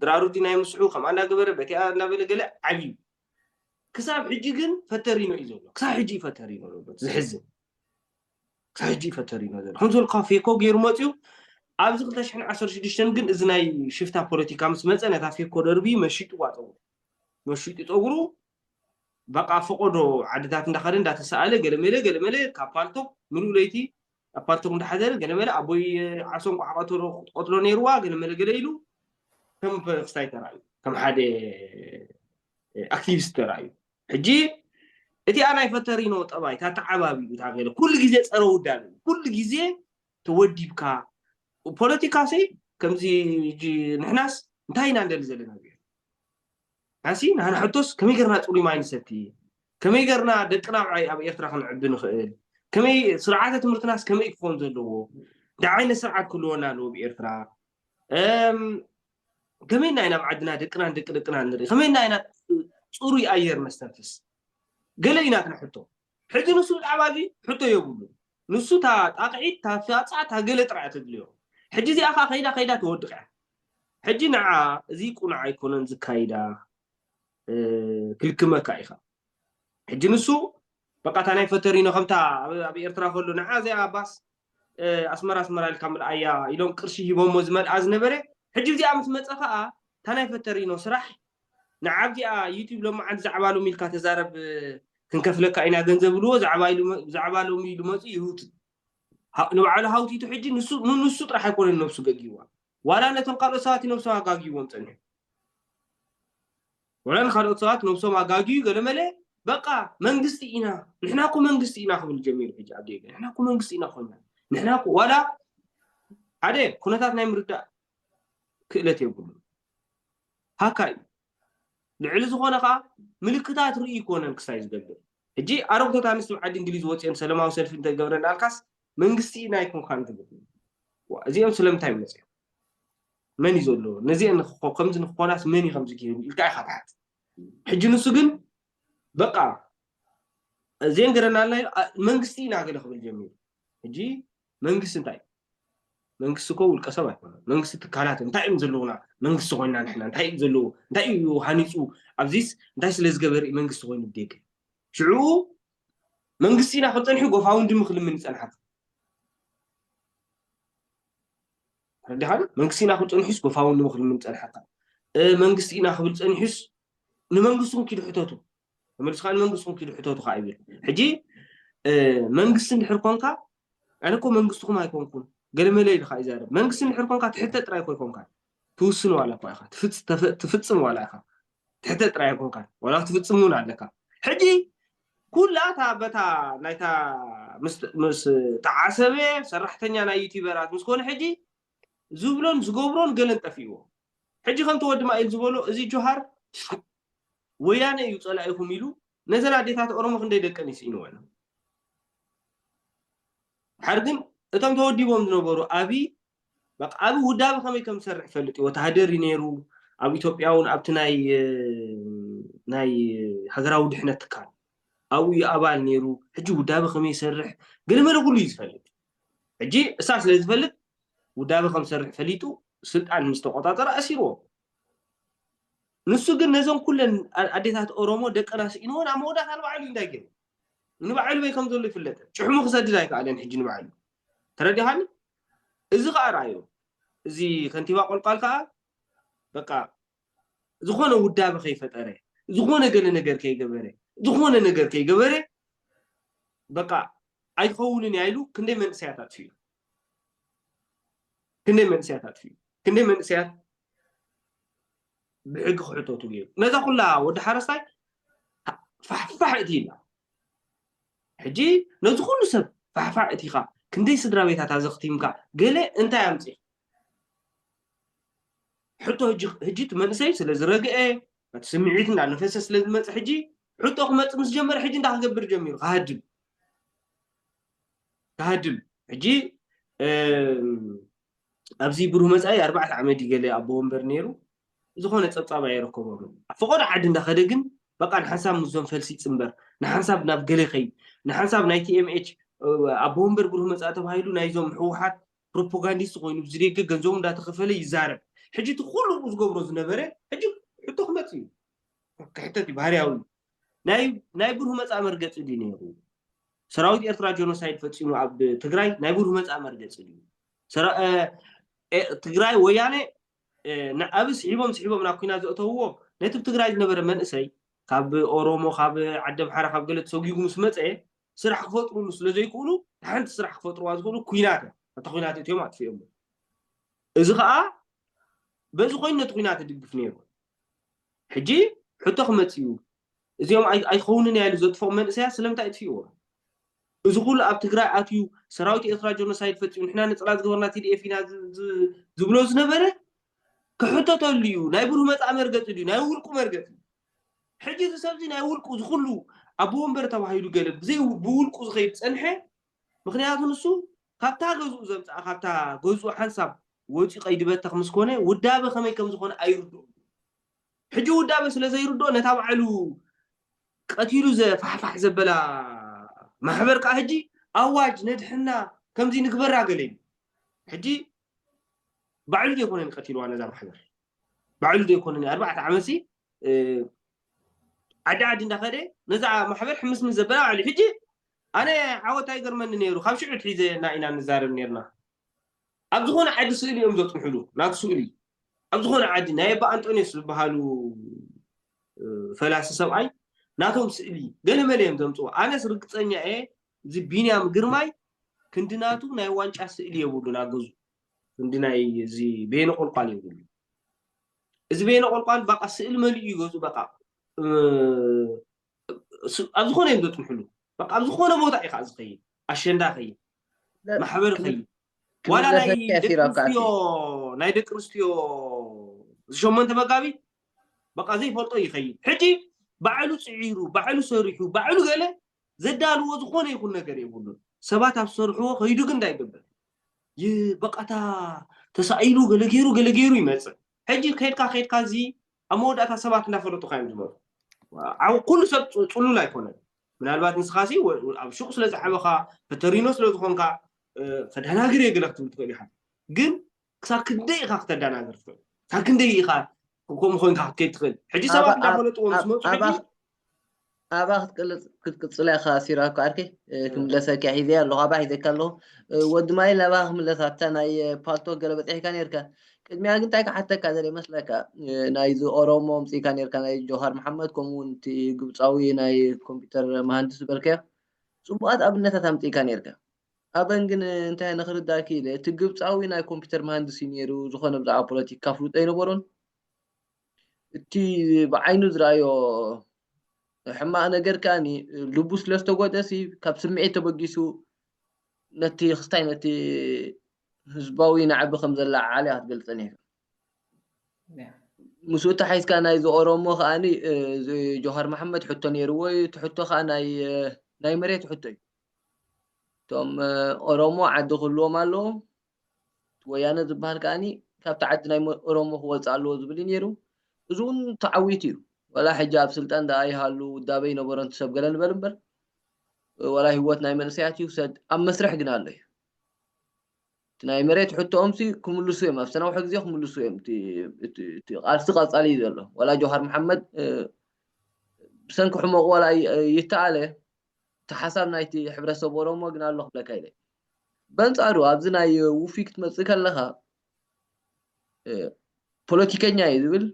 ድራሩ ዲ ናይ ምስሑ ከምኣ እናገበረ በቲኣ እናበለ ገለ ዓብዩ ክሳብ ሕጂ ግን ፈተሪኖ እዩ ዘሎ ክሳብ ሕጂ እዩ ፈተሪኖ ዘሎ ዝሕዝን ክሳብ ሕጂ እዩ ፈተሪኖ ዘሎ ከም ዝበልካ ፌኮ ገይሩ መፅዩ ኣብዚ ክልተ ሽሕን ዓሰርተ ሽዱሽተን ግን እዚ ናይ ሽፍታ ፖለቲካ ምስ መፀ ነታ ፌኮ ደርቢ መሺጡ ዋፀው መሺጡ ፀጉሩ በቃ ፈቆዶ ዓድታት እንዳኸደ እንዳተሰኣለ ገለመለ ገለመለ ካብ ፓልቶክ ምሉእ ለይቲ ኣብ ፓልቶክ እንዳሓደረ ገለመለ ኣቦይ ዓሶም ቋሕቋቶ ክትቆትሎ ነይርዋ ገለመለ ገለ ኢሉ ከም ክስታይ ተራእዩ ከም ሓደ ኣክቲቪስት ተራእዩ ሕጂ እቲኣ ናይ ፈተሪኖ ጠባይ፣ እታ ተዓባቢኡ፣ እታ ገለ ኩሉ ግዜ ጸረ ውዳበ እዩ። ኩሉ ግዜ ተወዲብካ፣ ፖለቲካ ሰይ ከምዚ ሕጂ ንሕናስ እንታይ ኢና ንደሊ ዘለና? ብሔር ናሲ ንሕና ሕቶስ ከመይ ገርና ጽሩይ ማይ ንሰቲ፣ ከመይ ገርና ደቅና ኣብዓይ ኣብ ኤርትራ ክንዕቢ ንኽእል፣ ከመይ ስርዓተ ትምህርትናስ ከመይ ክኾን ዘለዎ፣ እንታይ ዓይነት ስርዓት ክህልወና ኣለዎ ብኤርትራ፣ ከመይ ኢና ኢና ኣብ ዓድና ደቅናን ደቂ ደቅናን ንርኢ፣ ከመይ ኢና ኢና ጽሩይ ኣየር ነስተንፍስ? ገለ ኢና ትንሕቶ። ሕጂ ንሱ ብዛዕባ እዚ ሕቶ የብሉ። ንሱ እታ ጣቕዒት፣ እታ ፋጻ፣ እታ ገለ ጥራይ እያ ተድልዮ። ሕጂ እዚኣ ኸዓ ከይዳ ከይዳ ትወድቕ እያ። ሕጂ ንዓ እዚ ቁኑዕ ኣይኮነን ዝካይዳ፣ እ፣ ክልክመካ ኢኻ። ሕጂ ንሱ በቃ እታ ናይ ፈተሪኖ ከምታ ኣብ፣ ኣብ ኤርትራ ከሎ ንዓ እዚኣ ባስ፣ እ፣ ኣስመራ ኣስመራ ኢልካ ምልኣያ ኢሎም ቅርሺ ሂቦሞ ዝመልኣ ዝነበረ፣ ሕጂ እዚኣ ምስ መጸ ኸዓ እታ ናይ ፈተሪኖ ስራሕ ንዓ ኣብዚኣ ዩቲዩብ ሎማዓንቲ ዛዕባ ሎም ኢልካ ተዛረብ፣ ክንከፍለካ ኢና ገንዘብ ብልዎ፣ ዛዕባ ኢሉ መ-፣ ዛዕባ ሎም ኢሉ መጽኡ ይህውትት። ሃ-፣ ንባዕሉ ሃውቲቱ ሕጂ ንሱ፣ ን-፣ ንሱ ጥራሕ ኣይኮነን ነብሱ ገጊዋ። ዋላ ነቶም ካልኦት ሰባት ነብሶም ኣጋጊዎም ጸኒሑ። ዋላ ንካልኦት ሰባት ነብሶም ኣጋጊዩ ገለመለ፣ በቃ መንግስቲ ኢና፣ ንሕና እኮ መንግስቲ ኢና ክብል ጀሚሩ። ሕጂ ኣብ ደገ ንሕና እኮ መንግስቲ ኢና ኮይና፣ ንሕና እኮ፣ ዋላ ሓደ ኩነታት ናይ ምርዳእ ክእለት የብሉን። ሃካ እዩ። ልዕሊ ዝኾነ ኸዓ ምልክታት ርኢ ይኮነን ክሳይ ዝገብር። ሕጂ ኣረግቶት ኣንስቲ ዓዲ እንግሊዝ ወፂአን ሰላማዊ ሰልፊ እንተገብረ እንዳልካስ መንግስቲ ኢና ኣይኮንካን ትብል። ዋ፣ እዚኦም ስለምንታይ መፅኦም? መን እዩ ዘለዎ? ነዚአን ንኽኾ-፣ ከምዚ ንክኾናስ መን እዩ ከምዚ ገይሩ ኢልካ ኢኻ ትሓት። ሕጂ ንሱ ግን በቃ እዚአን ገረናልና ኢሉ፣ ኣ-፣ መንግስቲ ኢና ገለ ክብል ጀሚሩ። ሕጂ መንግስቲ እንታይ እዩ? መንግስቲ እኮ ውልቀ ሰብ ኣይኮነን። መንግስቲ ትካላት እዮም። እንታይ እዮም ዘለዉና? መንግስቲ ኮይና ንሕና እንታይ እዩ ዘለዎ? እንታይ እዩ ሃኒፁ? ኣብዚስ እንታይ ስለ ዝገበረ እዩ መንግስቲ ኮይኑ ብደገ? ሽዑ መንግስቲ ኢና ክብል ፀኒሑ ጎፋውንድሚ ክልምን ይፀንሓካ። ተረዲኻኒ? መንግስቲ ኢና ክብል ፀኒሑስ ጎፋውንድሚ ክልምን ይፀንሓካ። እ፣ መንግስቲ ኢና ክብል ፀኒሑስ ንመንግስቲ እውን ኪዱ ሕተቱ። ተመሊስካ ንመንግስቲ እውን ኪዱ ሕተቱ ከዓ ይብል። ሕጂ፣ እ፣ መንግስቲ እንድሕር ኮንካ፣ ኣነ እኮ መንግስትኹም ኣይኮንኩን፣ ገለመለ ኢልካ ይዛረብ። መንግስቲ እንድሕር ኮንካ ትሕተ ጥራይ እኮ ኣይኮንካን። ትውስን ዋላ እኳ ኢኻ፣ ትፍጽ-፣ ተፈ-፣ ትፍጽም ዋላ ኢኻ። ትሕተ ጥራይ ኣይኮንካን፣ ዋላ ትፍጽም እውን ኣለካ። ሕጂ ኩላ እታ በታ ናይታ ምስ፣ ምስ ተዓሰበ ሰራሕተኛ ናይ ዩቲዩበራት ምስ ኮነ ሕጂ ዝብሎን ዝገብሮን ገለን ጠፊእዎ። ሕጂ ከምቲ ወዲ ማኢል ዝበሎ እዚ ጆሃር ወያነ እዩ ጸላኢኹም ኢሉ ነዘን ኣዴታት ኦሮሞ ክንደይ ደቀን ይስኢንወን። ድሓር ግን እቶም ተወዲቦም ዝነበሩ ኣቢ፣ በቃ፣ ኣቢ ውዳበ ከመይ ከም ዝሰርሕ ይፈልጥ እዩ። ወተሃደር እዩ ነይሩ። ኣብ ኢትዮጵያ እውን ኣብቲ ናይ፣ ናይ ሃገራዊ ድሕነት ትካል ኣብኡ እዩ ኣባል ነይሩ። ሕጂ ውዳበ ከመይ ይሰርሕ ገለመለ ኩሉ እዩ ዝፈልጥ። ሕጂ እሳ ስለ ዝፈልጥ ውዳበ ከም ዝሰርሕ ፈሊጡ ስልጣን ምስ ተቆጻጸረ ኣሲርዎ። ንሱ ግን ነዞም ኩለን ኣ-፣ ኣዴታት ኦሮሞ ደቀና ስኢንወን ኣብ መወዳእታ ንባዕሉ እዩ እንታይ ገይሩ? ንባዕሉ በይ ከም ዘሎ ይፍለጥ። ጭሕሙ ክሰድድ ኣይከኣለን። ሕጂ ንባዕሉ ተረዲኻኒ? እዚ ኸኣ ረኣዮ። እዚ ከንቲባ ቆልቋል ከኣ በቃ ዝኾነ ውዳበ ከይፈጠረ፣ ዝኾነ ገለ ነገር ከይገበረ፣ ዝኾነ ነገር ከይገበረ በቃ ኣይትኸውንን እያ ኢሉ ክንደይ መንእሰያት ኣጥፊኡ። ክንደይ መንእሰያት ኣጥፊኡ። ክንደይ መንእሰያት ብሕጊ ክሕተቱ ገይሩ። ነዛ ኩላ ወዲ ሓረስታይ ፋሕፋሕ እቲ ኢላ። ሕጂ ነዚ ኩሉ ሰብ ፋሕፋሕ እቲኻ ክንደይ ስድራ ቤታት ኣዘኽቲምካ ገለ እንታይ ኣምጺእ? ሕቶ ሕጂ፣ ሕጂ እቲ መንእሰይ ስለ ዝረግአ፣ እቲ ስምዒት እንዳነፈሰ ስለ ዝመጽእ ሕጂ ሕቶ ክመጽእ ምስ ጀመረ ሕጂ እንታይ ክገብር ጀሚሩ? ክሃድም። ክሃድም። ሕጂ፣ እም፣ ኣብዚ ብሩህ መጻኢ ኣርባዕተ ዓመት እዩ ገለ ኣቦ ወንበር ነይሩ። ዝኾነ ጸብጻብ ኣይረከቦምን። ኣብ ፈቐዶ ዓዲ እንዳኸደ ግን በቃ ንሓንሳብ ምስዞም ፈልሲ ይጽንበር፣ ንሓንሳብ ናብ ገለ ይኸይድ፣ ንሓንሳብ ናይ ቲ ኤም ኤች፣ እ፣ ኣቦ ወንበር ብሩህ መጻኢ ተባሂሉ ናይዞም ህወሓት ፕሮፓጋንዲስት ኮይኑ ብዝደገ ገንዘቡ እንዳተኸፈለ ይዛረብ። ሕጂ እቲ ኩሉ ዝገብሮ ዝነበረ ሕጂ ሕቶ ክመጽእ እዩ። ክሕተት እዩ፣ ባህርያዊ እዩ። ናይ፣ ናይ ብሩህ መጻኢ መርገጺ ድዩ ነይሩ? ሰራዊት ኤርትራ ጀኖሳይድ ፈጺሙ ኣብ ትግራይ ናይ ብሩህ መጻኢ መርገጺ ድዩ? ሰራ-፣ እ፣ እ፣ ትግራይ ወያነ፣ እ፣ ንኣብ ስሒቦም ስሒቦም ናብ ኩናት ዘእተውዎ ነቲ ኣብ ትግራይ ዝነበረ መንእሰይ ካብ ኦሮሞ፣ ካብ ዓዲ ኣምሓራ፣ ካብ ገለ ተሰጒጉ ምስ መጸ ስራሕ ክፈጥሩሉ ስለ ዘይክእሉ፣ ሓንቲ ስራሕ ክፈጥሩዋ ዝኽእሉ ኩናት እያ። እታ ኩናት እትዮም ኣጥፊኦሞ። እዚ ኸኣ በዚ ኮይኑ ነቲ ኩናት ይድግፍ ነይሩ። ሕጂ ሕቶ ክመጽእ እዩ። እዚኦም ኣይከውንን እያ ኢሉ ዘጥፍኦም መንእሰያት ስለምንታይ እጥፍእዎ? እዚ ኩሉ ኣብ ትግራይ ኣትዩ ሰራዊት ኤርትራ ጀኖሳይድ ፈፂሙ ንሕና ነፀላ ዝገበርና ቲዲኤፍ ኢና ዝብሎ ዝነበረ ክሕተተሉ እዩ። ናይ ብሩህ መፃኢ መርገፂ ድዩ ናይ ውልቁ መርገፂ? ሕጂ እዚ ሰብዚ ናይ ውልቁ ዝኩሉ ኣቦ ወንበር ተባሂሉ ገለ ብዘይ ብውልቁ ዝኸይድ ፀንሐ። ምክንያቱ ንሱ ካብታ ገዝኡ ዘምፅኣ ካብታ ገዝኡ ሓንሳብ ወፂኡ ቀይዲ በተኽ ምስ ኮነ ውዳበ ከመይ ከም ዝኾነ ኣይርድኦ። ሕጂ ውዳበ ስለ ዘይርድኦ ነታ ባዕሉ ቀቲሉ ዘፋሕፋሕ ዘበላ ማሕበር ከዓ ሕጂ ኣዋጅ ነድሕና ከምዚ ንግበራ ገለ እዩ። ሕጂ ባዕሉ ዘይኮነን ቀቲልዋ ነዛ ማሕበር ባዕሉ ዘይኮነን ኣርባዕተ ዓመት ዓዲ ዓዲ እንዳኸደ ነዛ ማሕበር ሕምስምስ ዘበላ ባዕሉ ሕጂ ኣነ ዓወት ኣይገርመኒ ነይሩ ካብ ሽዑ ትሒዘ እና ኢና ንዛረብ ነርና ኣብ ዝኾነ ዓዲ ስእሊ እዮም ዘፅንሕሉ ናቱ ስእሊ ኣብ ዝኾነ ዓዲ ናይ ኣባ ኣንጦኒዮስ ዝበሃሉ ፈላሲ ሰብኣይ ናቶም ስእሊ ገለመለ እዮም ዘምፅዎ ኣነስ ርግፀኛ እየ እዚ ቢንያም ግርማይ ክንዲ ናቱ ናይ ዋንጫ ስእሊ የብሉን ኣገዙ ክንዲ ናይ እዚ ቤነ ቆልቋል የብሉ እዚ ቤነ ቆልቋል በቃ ስእሊ መሊኡ ይገዙ በቃ ኣብ ዝኾነ እዮም ዘፅንሕሉ በቃ ኣብ ዝኾነ ቦታ እዩ ከዓ ዝኸይድ ኣሸንዳ ኸይድ ማሕበር ኸይድ ዋላ ናይ ደቂ ኣንስትዮ ናይ ደቂ ኣንስትዮ ዝሸሞንተ መጋቢት በቃ ዘይፈልጦ ይኸይድ ሕጂ ባዕሉ ፅዒሩ ባዕሉ ሰሪሑ ባዕሉ ገለ ዘዳልዎ ዝኾነ ይኹን ነገር የብሉን ሰባት ኣብ ዝሰርሕዎ ከይዱ ግን እንዳይገብር በቃታ ተሳኢሉ ገለገይሩ ገለገይሩ ይመፅእ ሕጂ ከድካ ከድካ እዚ ኣብ መወዳእታ ሰባት እንዳፈለጡካ እዮም ዝመፁ ኩሉ ሰብ ፅሉል ኣይኮነን ምናልባት ንስኻሲ ኣብ ሹቅ ስለ ዝዓበኻ ፈተሪኖ ስለ ዝኾንካ ተደናግር የገለ ክትብል ትኽእል ኢኻ ግን ክሳብ ክንደይ ኢኻ ክተደናግር ትኽእል ክሳብ ክንደይ ኢኻ ከምኡ ኮይንካ ክትከይድ ትኽእል ሕጂ ሰባት እንዳፈለጥዎ ምስ መፁ ሕጂ ኣባ ክትቅፅላ ኢኻ ሲራክ ዓርከይ ክምለሰካ ሒዘ ኣለኹ ኣባ ሒዘካ ኣለኹ ወዲ ማይል ናባ ክምለስ ኣብታ ናይ ፓልቶክ ገለ በፂሕካ ነርካ ቅድሚያ ግን እንታይ ክሓተካ ዘለ ይመስለካ ናይዚ ኦሮሞ ኣምፅእካ ነርካ ናይ ጆሃር መሓመድ ከምኡ እውን እቲ ግብፃዊ ናይ ኮምፒውተር መሃንድስ ዝበልካዮ ፅቡቃት ኣብነታት ኣምፅእካ ነርካ ኣበን ግን እንታይ ንክርዳእ ክኢለ እቲ ግብፃዊ ናይ ኮምፒውተር መሃንድስ እዩ ነይሩ ዝኾነ ብዛዕባ ፖለቲካ ፍሉጦ ኣይነበሮን እቲ ብዓይኑ ዝረኣዮ ሕማቕ ነገር ከኣ ልቡ ስለ ዝተጎድአ ካብ ስምዒት ተበጊሱ ነቲ ክስታይ ነቲ ህዝባዊ ናዕቢ ከም ዘለዓዓለ ክትገልጸን ኢኻ። ምስኡ ተሓይዝካ ናይዚ ኦሮሞ ከኣ እዚ ጆሃር መሓመድ ሕቶ ነይርዎ እዩ። እቲ ሕቶ ከኣ ናይ መሬት ሕቶ እዩ። እቶም ኦሮሞ ዓዲ ክህልዎም ኣለዎም። ወያነ ዝበሃል ከኣ ካብቲ ዓዲ ናይ ኦሮሞ ክወፅእ ኣለዎ ዝብል እዩ ነይሩ። እዚ እውን ተዓዊቱ እዩ። ዋላ ሕጂ ኣብ ስልጣን ደኣ ይሃሉ ውዳበ ይነበሮ እቲ ሰብ ገለ ንበል እምበር ዋላ ህይወት ናይ መንእሰያት ይውሰድ ኣብ መስርሕ ግን ኣሎ እዩ። እቲ ናይ መሬት ሕቶኦም ሲ ክምልሱ እዮም ኣብቲ ነውሒ ግዜ ክምልሱ እዮም እቲ ቃልሲ ቀፃሊ እዩ ዘሎ ዋላ ጆሃር መሓመድ ብሰንኪ ሕመቁ ዋላ ይተኣለ እቲ ሓሳብ ናይቲ ሕብረተሰብ ኦሮሞ ግን ኣሎ ክብለካ ኢለ በንፃሩ ኣብዚ ናይ ውፊ ክትመፅእ ከለካ ፖለቲከኛ እዩ ዝብል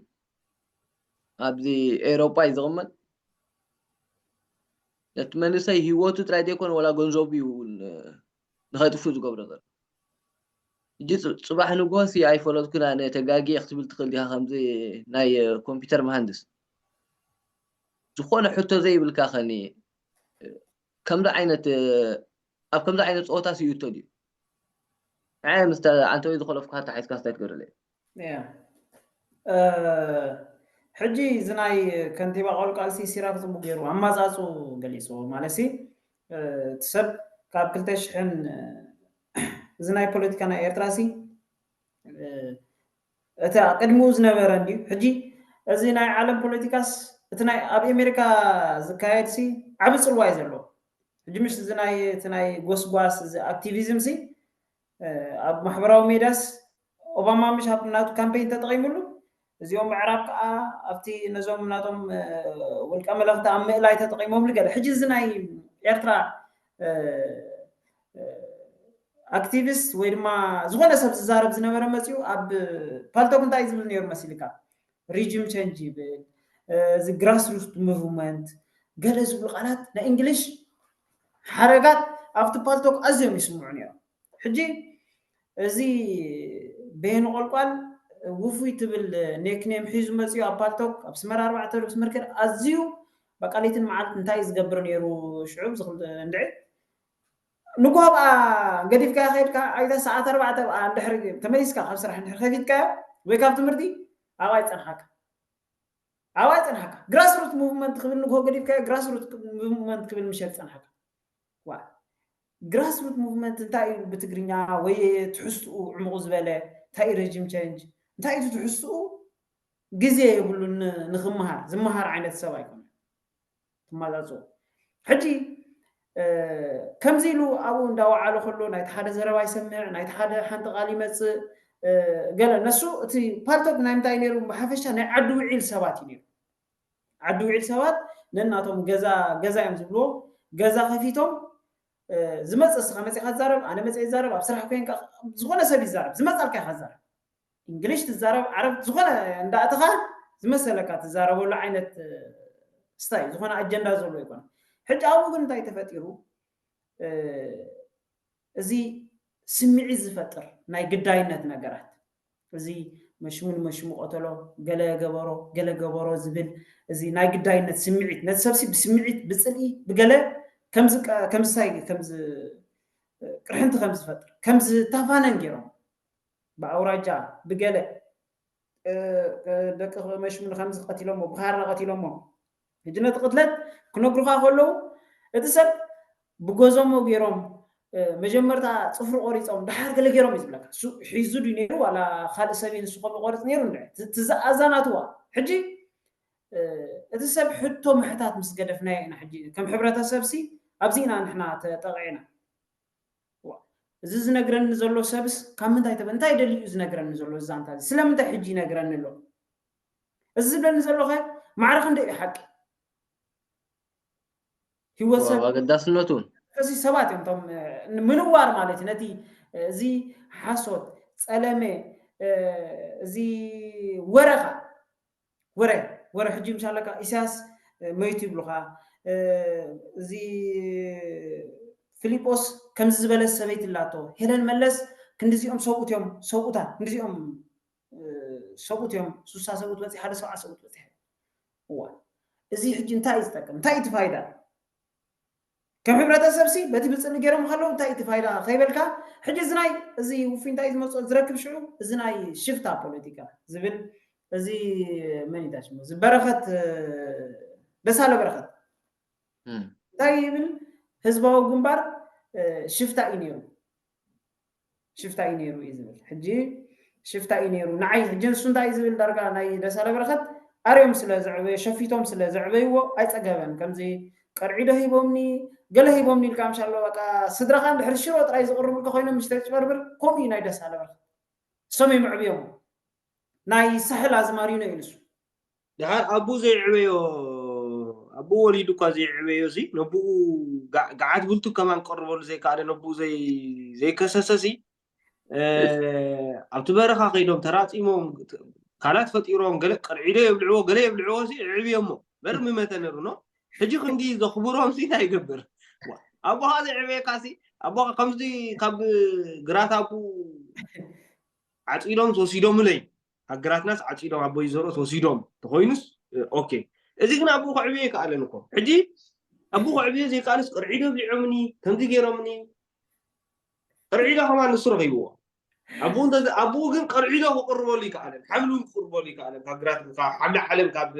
ኣብዚ ኤሮጳ እዩ ዝቕመጥ ነቲ መንእሰይ ህይወቱ ጥራይ ዘይኮነ ዋላ ገንዘቡ እዩ ንኸጥፍእ ዝገብሮ ዘሎ እጂ ፅባሕ ንግሆ ሲ ኣይፈለጥኩን ኣነ ተጋጊየ ክትብል ትኽእል ዲኻ ከምዚ ናይ ኮምፒውተር መሃንድስ ዝኾነ ሕቶ ዘይብልካ ኸኒ ከምዚ ዓይነት ኣብ ከምዚ ዓይነት ፀወታ ስዩቶ ድዩ ንዓይ ምስታ ዓንተወይ ዝኸለፍኩ ሃታ ሓይስካ ስታይ ትገብረለይ ሕጂ እዚ ናይ ከንቲባ ቆልቃልሲ ሲራክ ፅቡቅ ገይሩ ኣማፃፁ ገሊፅዎ ማለት ሲ እቲ ሰብ ካብ ክልተ ሽሕን እዚ ናይ ፖለቲካ ናይ ኤርትራ ሲ እቲ ቅድሚኡ ዝነበረ እንድዩ ሕጂ እዚ ናይ ዓለም ፖለቲካስ እቲ ናይ ኣብ ኤሜሪካ ዝካየድ ሲ ዓብ ፅልዋ እዩ ዘለዎ ሕጂ ምሽ እዚ ናይ እቲ ናይ ጎስጓስ እዚ ኣክቲቪዝም ሲ ኣብ ማሕበራዊ ሜድያስ ኦባማ ምሽ ኣብ ናቱ ካምፔን ተጠቂሙሉ እዚኦም ምዕራብ ከዓ ኣብቲ ነዞም ናቶም ውልቀ መለኽቲ ኣብ ምእላይ ተጠቂሞም ልገለ ሕጂ እዚ ናይ ኤርትራ ኣክቲቪስት ወይ ድማ ዝኾነ ሰብ ዝዛረብ ዝነበረ መፅኡ ኣብ ፓልቶክ እንታይ ዝብል ነይሩ መሲልካ ሪጅም ቸንጅ ይብል እዚ ግራስሩት ሙቭመንት ገለ ዝብሉ ቃላት ናይ እንግሊሽ ሓረጋት ኣብቲ ፓልቶክ ኣዝዮም ይስምዑ ነይሮም ሕጂ እዚ ቤን ቆልቋል ውፉይ ትብል ኔክኔም ሒዙ መፅኡ ኣብ ፓልቶክ ኣብ ስመራ ኣርባዕተ ሩስ ምርክር ኣዝዩ በቃ ለይትን መዓልቲ እንታይ እዩ ዝገብር ነይሩ? ሽዑ ዝኽል እንድዒ ንጎ ኣብኣ ገዲፍካ ከድካ ኣይተ ሰዓት ኣርባዕተ ኣብኣ እንድሕር ተመሊስካ ካብ ስራሕ እንድሕር ከፊትካ ወይ ካብ ትምህርቲ ኣብኣ ይፀንሓካ። ኣብኣ ይፀንሓካ። Grassroot movement ክብል ንጎ ገዲፍካ grassroot movement ክብል ምሸት ይፀንሓካ። ዋ Grassroot movement እንታይ እዩ ብትግርኛ? ወይ ትሕዝትኡ ዕሙቕ ዝበለ እንታይ እዩ regime change? እንታይ እዩ ትሕዝትኡ? ግዜ የብሉን ንኽምሃር ዝምሃር ዓይነት ሰብ ኣይኮነን። ትመዛዝኦ ሕጂ ከምዚ ኢሉ ኣብኡ እንዳወዓለ ከሎ ናይቲ ሓደ ዘረባ ይሰምዕ፣ ናይቲ ሓደ ሓንቲ ቃል ይመፅእ። ገለ ነሱ እቲ ፓልቶክ ናይ ምንታይ ነይሩ? ብሓፈሻ ናይ ዓዲ ውዒል ሰባት እዩ ነይሩ። ዓዲ ውዒል ሰባት ነናቶም ገዛ ገዛ እዮም ዝብልዎ። ገዛ ከፊቶም ዝመፅእ እስኻ መፂኻ ትዛረብ፣ ኣነ መፂአ ይዛረብ፣ ኣብ ስራሕ ኮይንካ ዝኾነ ሰብ ይዛረብ፣ ዝመፃልካ ኢኻ ትዛረብ። እንግሊሽ ትዛረብ፣ ዓረብ ዝኾነ እንዳእተኻ ዝመሰለካ ትዛረበሉ ዓይነት ስታይ ዝኾነ ኣጀንዳ ዘሎ ይኮነ። ሕጂ ኣብኡ ግን እንታይ ተፈጢሩ? እዚ ስምዒት ዝፈጥር ናይ ግዳይነት ነገራት፣ እዚ መሽሙ ንመሽሙ ቀተሎ፣ ገለ ገበሮ ገለ ገበሮ ዝብል እዚ ናይ ግዳይነት ስምዒት፣ ነቲ ሰብሲ ብስምዒት ብፅልኢ ብገለ ከምዚ ከምዝሳይ ከምዚ ቅርሕንቲ ከምዝፈጥር ከምዝታፋነን ገይሮም ብኣውራጃ ብገለ ደቂ መሽሙ ንከምዚ ቀቲሎሞ ብካራ ቀቲሎሞ። ሕጂ ነቲ ቅትለት ክነግሩካ ከለዉ እቲ ሰብ ብጎዞሞ ገይሮም መጀመርታ ፅፍሩ ቆሪፆም ደሓር ገለ ገይሮም እዩ ዝብለካ። ሒዙ ድዩ ነይሩ ዋላ ካልእ ሰብ ንሱ ከም ቆርፅ ነይሩ ን ትዝኣዛናትዋ። ሕጂ እቲ ሰብ ሕቶ ምሕታት ምስ ገደፍናዮ ኢና ሕጂ ከም ሕብረተሰብ ሲ ኣብዚ ኢና ንሕና ተጠቂዕና። እዚ ዝነግረኒ ዘሎ ሰብስ ካብ ምንታይ ተበ እንታይ ደልዩ ዝነግረኒ ዘሎ ዛንታ ስለምንታይ ሕጂ ይነግረኒ ኣሎ? እዚ ዝብለኒ ዘሎ ከ ማዕረ ክንደይ እዩ ሓቂ? ህይወት ሰብ ኣገዳስነቱ እዚ ሰባት እዮም ቶም ምንዋር ማለት እዩ። ነቲ እዚ ሓሶት፣ ፀለመ፣ እዚ ወረኻ ወረ ወረ ሕጂ ምሻለካ ኢሳያስ መይቱ ይብሉኻ። እዚ ፊሊጶስ ከምዚ ዝበለ ሰበይቲ ላቶ ሄለን መለስ ክንዲዚኦም ሰብኡት እዮም ሰብኡታት ክንዲዚኦም ሰብኡት እዮም ሱሳ ሰብኡት በፂ ሓደ ሰብዓ ሰብኡት በፂ እዋ እዚ ሕጂ እንታይ እዩ ዝጠቅም እንታይ እቲ ፋይዳ? ከም ሕብረተሰብ ሲ በቲ ብፅሊ ገይሮም ከለዉ እንታይ እቲ ፋይዳ ከይበልካ ሕጂ እዚ ናይ እዚ ውፊ እንታይ ዝመፅኦ ዝረክብ ሽዑ እዚ ናይ ሽፍታ ፖለቲካ ዝብል እዚ መን ይዳ ሽሙ እዚ በረኸት ደሳለ በረኸት እንታይ ይብል ህዝባዊ ግንባር ሽፍታ እዩ ነይሩ ሽፍታ እዩ ነይሩ እዩ ዝብል ሕጂ ሽፍታ እዩ ነይሩ ንዓይ ሕጂ ንሱ እንታይ እዩ ዝብል ዳርጋ ናይ ደሳለ በረኸት ኣርዮም ስለ ዘዕበዮ ሸፊቶም ስለ ዘዕበይዎ ኣይፀገበን ከምዚ ቀርዒዶ ሂቦምኒ ገለ ሂቦምኒ ኢልካ ምሻሎ በቃ ስድራኻ እንድሕር ሽሮ ጥራይ ዝቕርቡልካ ኮይኖም ምሽ ተጭበርብር ከምኡ እዩ ናይ ደሳለ በረኸት እሶም እዮም ኣዕብዮም ናይ ሳሕል ኣዝማሪኖ እዩ ንሱ ድሓር ኣቡ ዘይዕበዮ ኣቡ ወሊዱ እኳ ዘይዕበዮ እዚ ነብኡ ገዓት ብልቱ ከማን ቀርበሉ ዘይከኣለ ነብኡ ዘይከሰሰ ሲ ኣብቲ በረኻ ከይዶም ተራፂሞም ካላት ፈጢሮም ገለ ቀርዒዶ የብልዕዎ ገለ የብልዕዎ ሲ ዕብዮሞ በር ምመተ ነሩ ኖ ሕጂ ክንዲ ዘኽብሮም ሲ እንታይ ይገብር ኣቦኻ ዘይዕበየካ ሲ ኣቦኻ ከምዚ ካብ ግራት ኣቡ ዓፂዶም ወሲዶምለይ ሃገራትናስ ዓፂዶም ኣቦይ ዘርኦት ወሲዶም ተኮይኑስ ኦኬ እዚ ግን ኣቦ ክዕብዮ ይከኣለን እኮ ሕጂ ኣቦ ክዕብዮ ዘይከኣልስ ቅርዒዶ ብሊዖምኒ ከምዚ ገይሮምኒ ቅርዒዶ ከማን ንሱ ረኪብዎ ኣቦኡ እንተ ኣቦኡ ግን ቅርዒዶ ክቅርበሉ ይከኣለን ሓምሊ እውን ክቅርበሉ ይከኣለን ካብ ግራት ካብ ሓምሊ ዓለም ካብ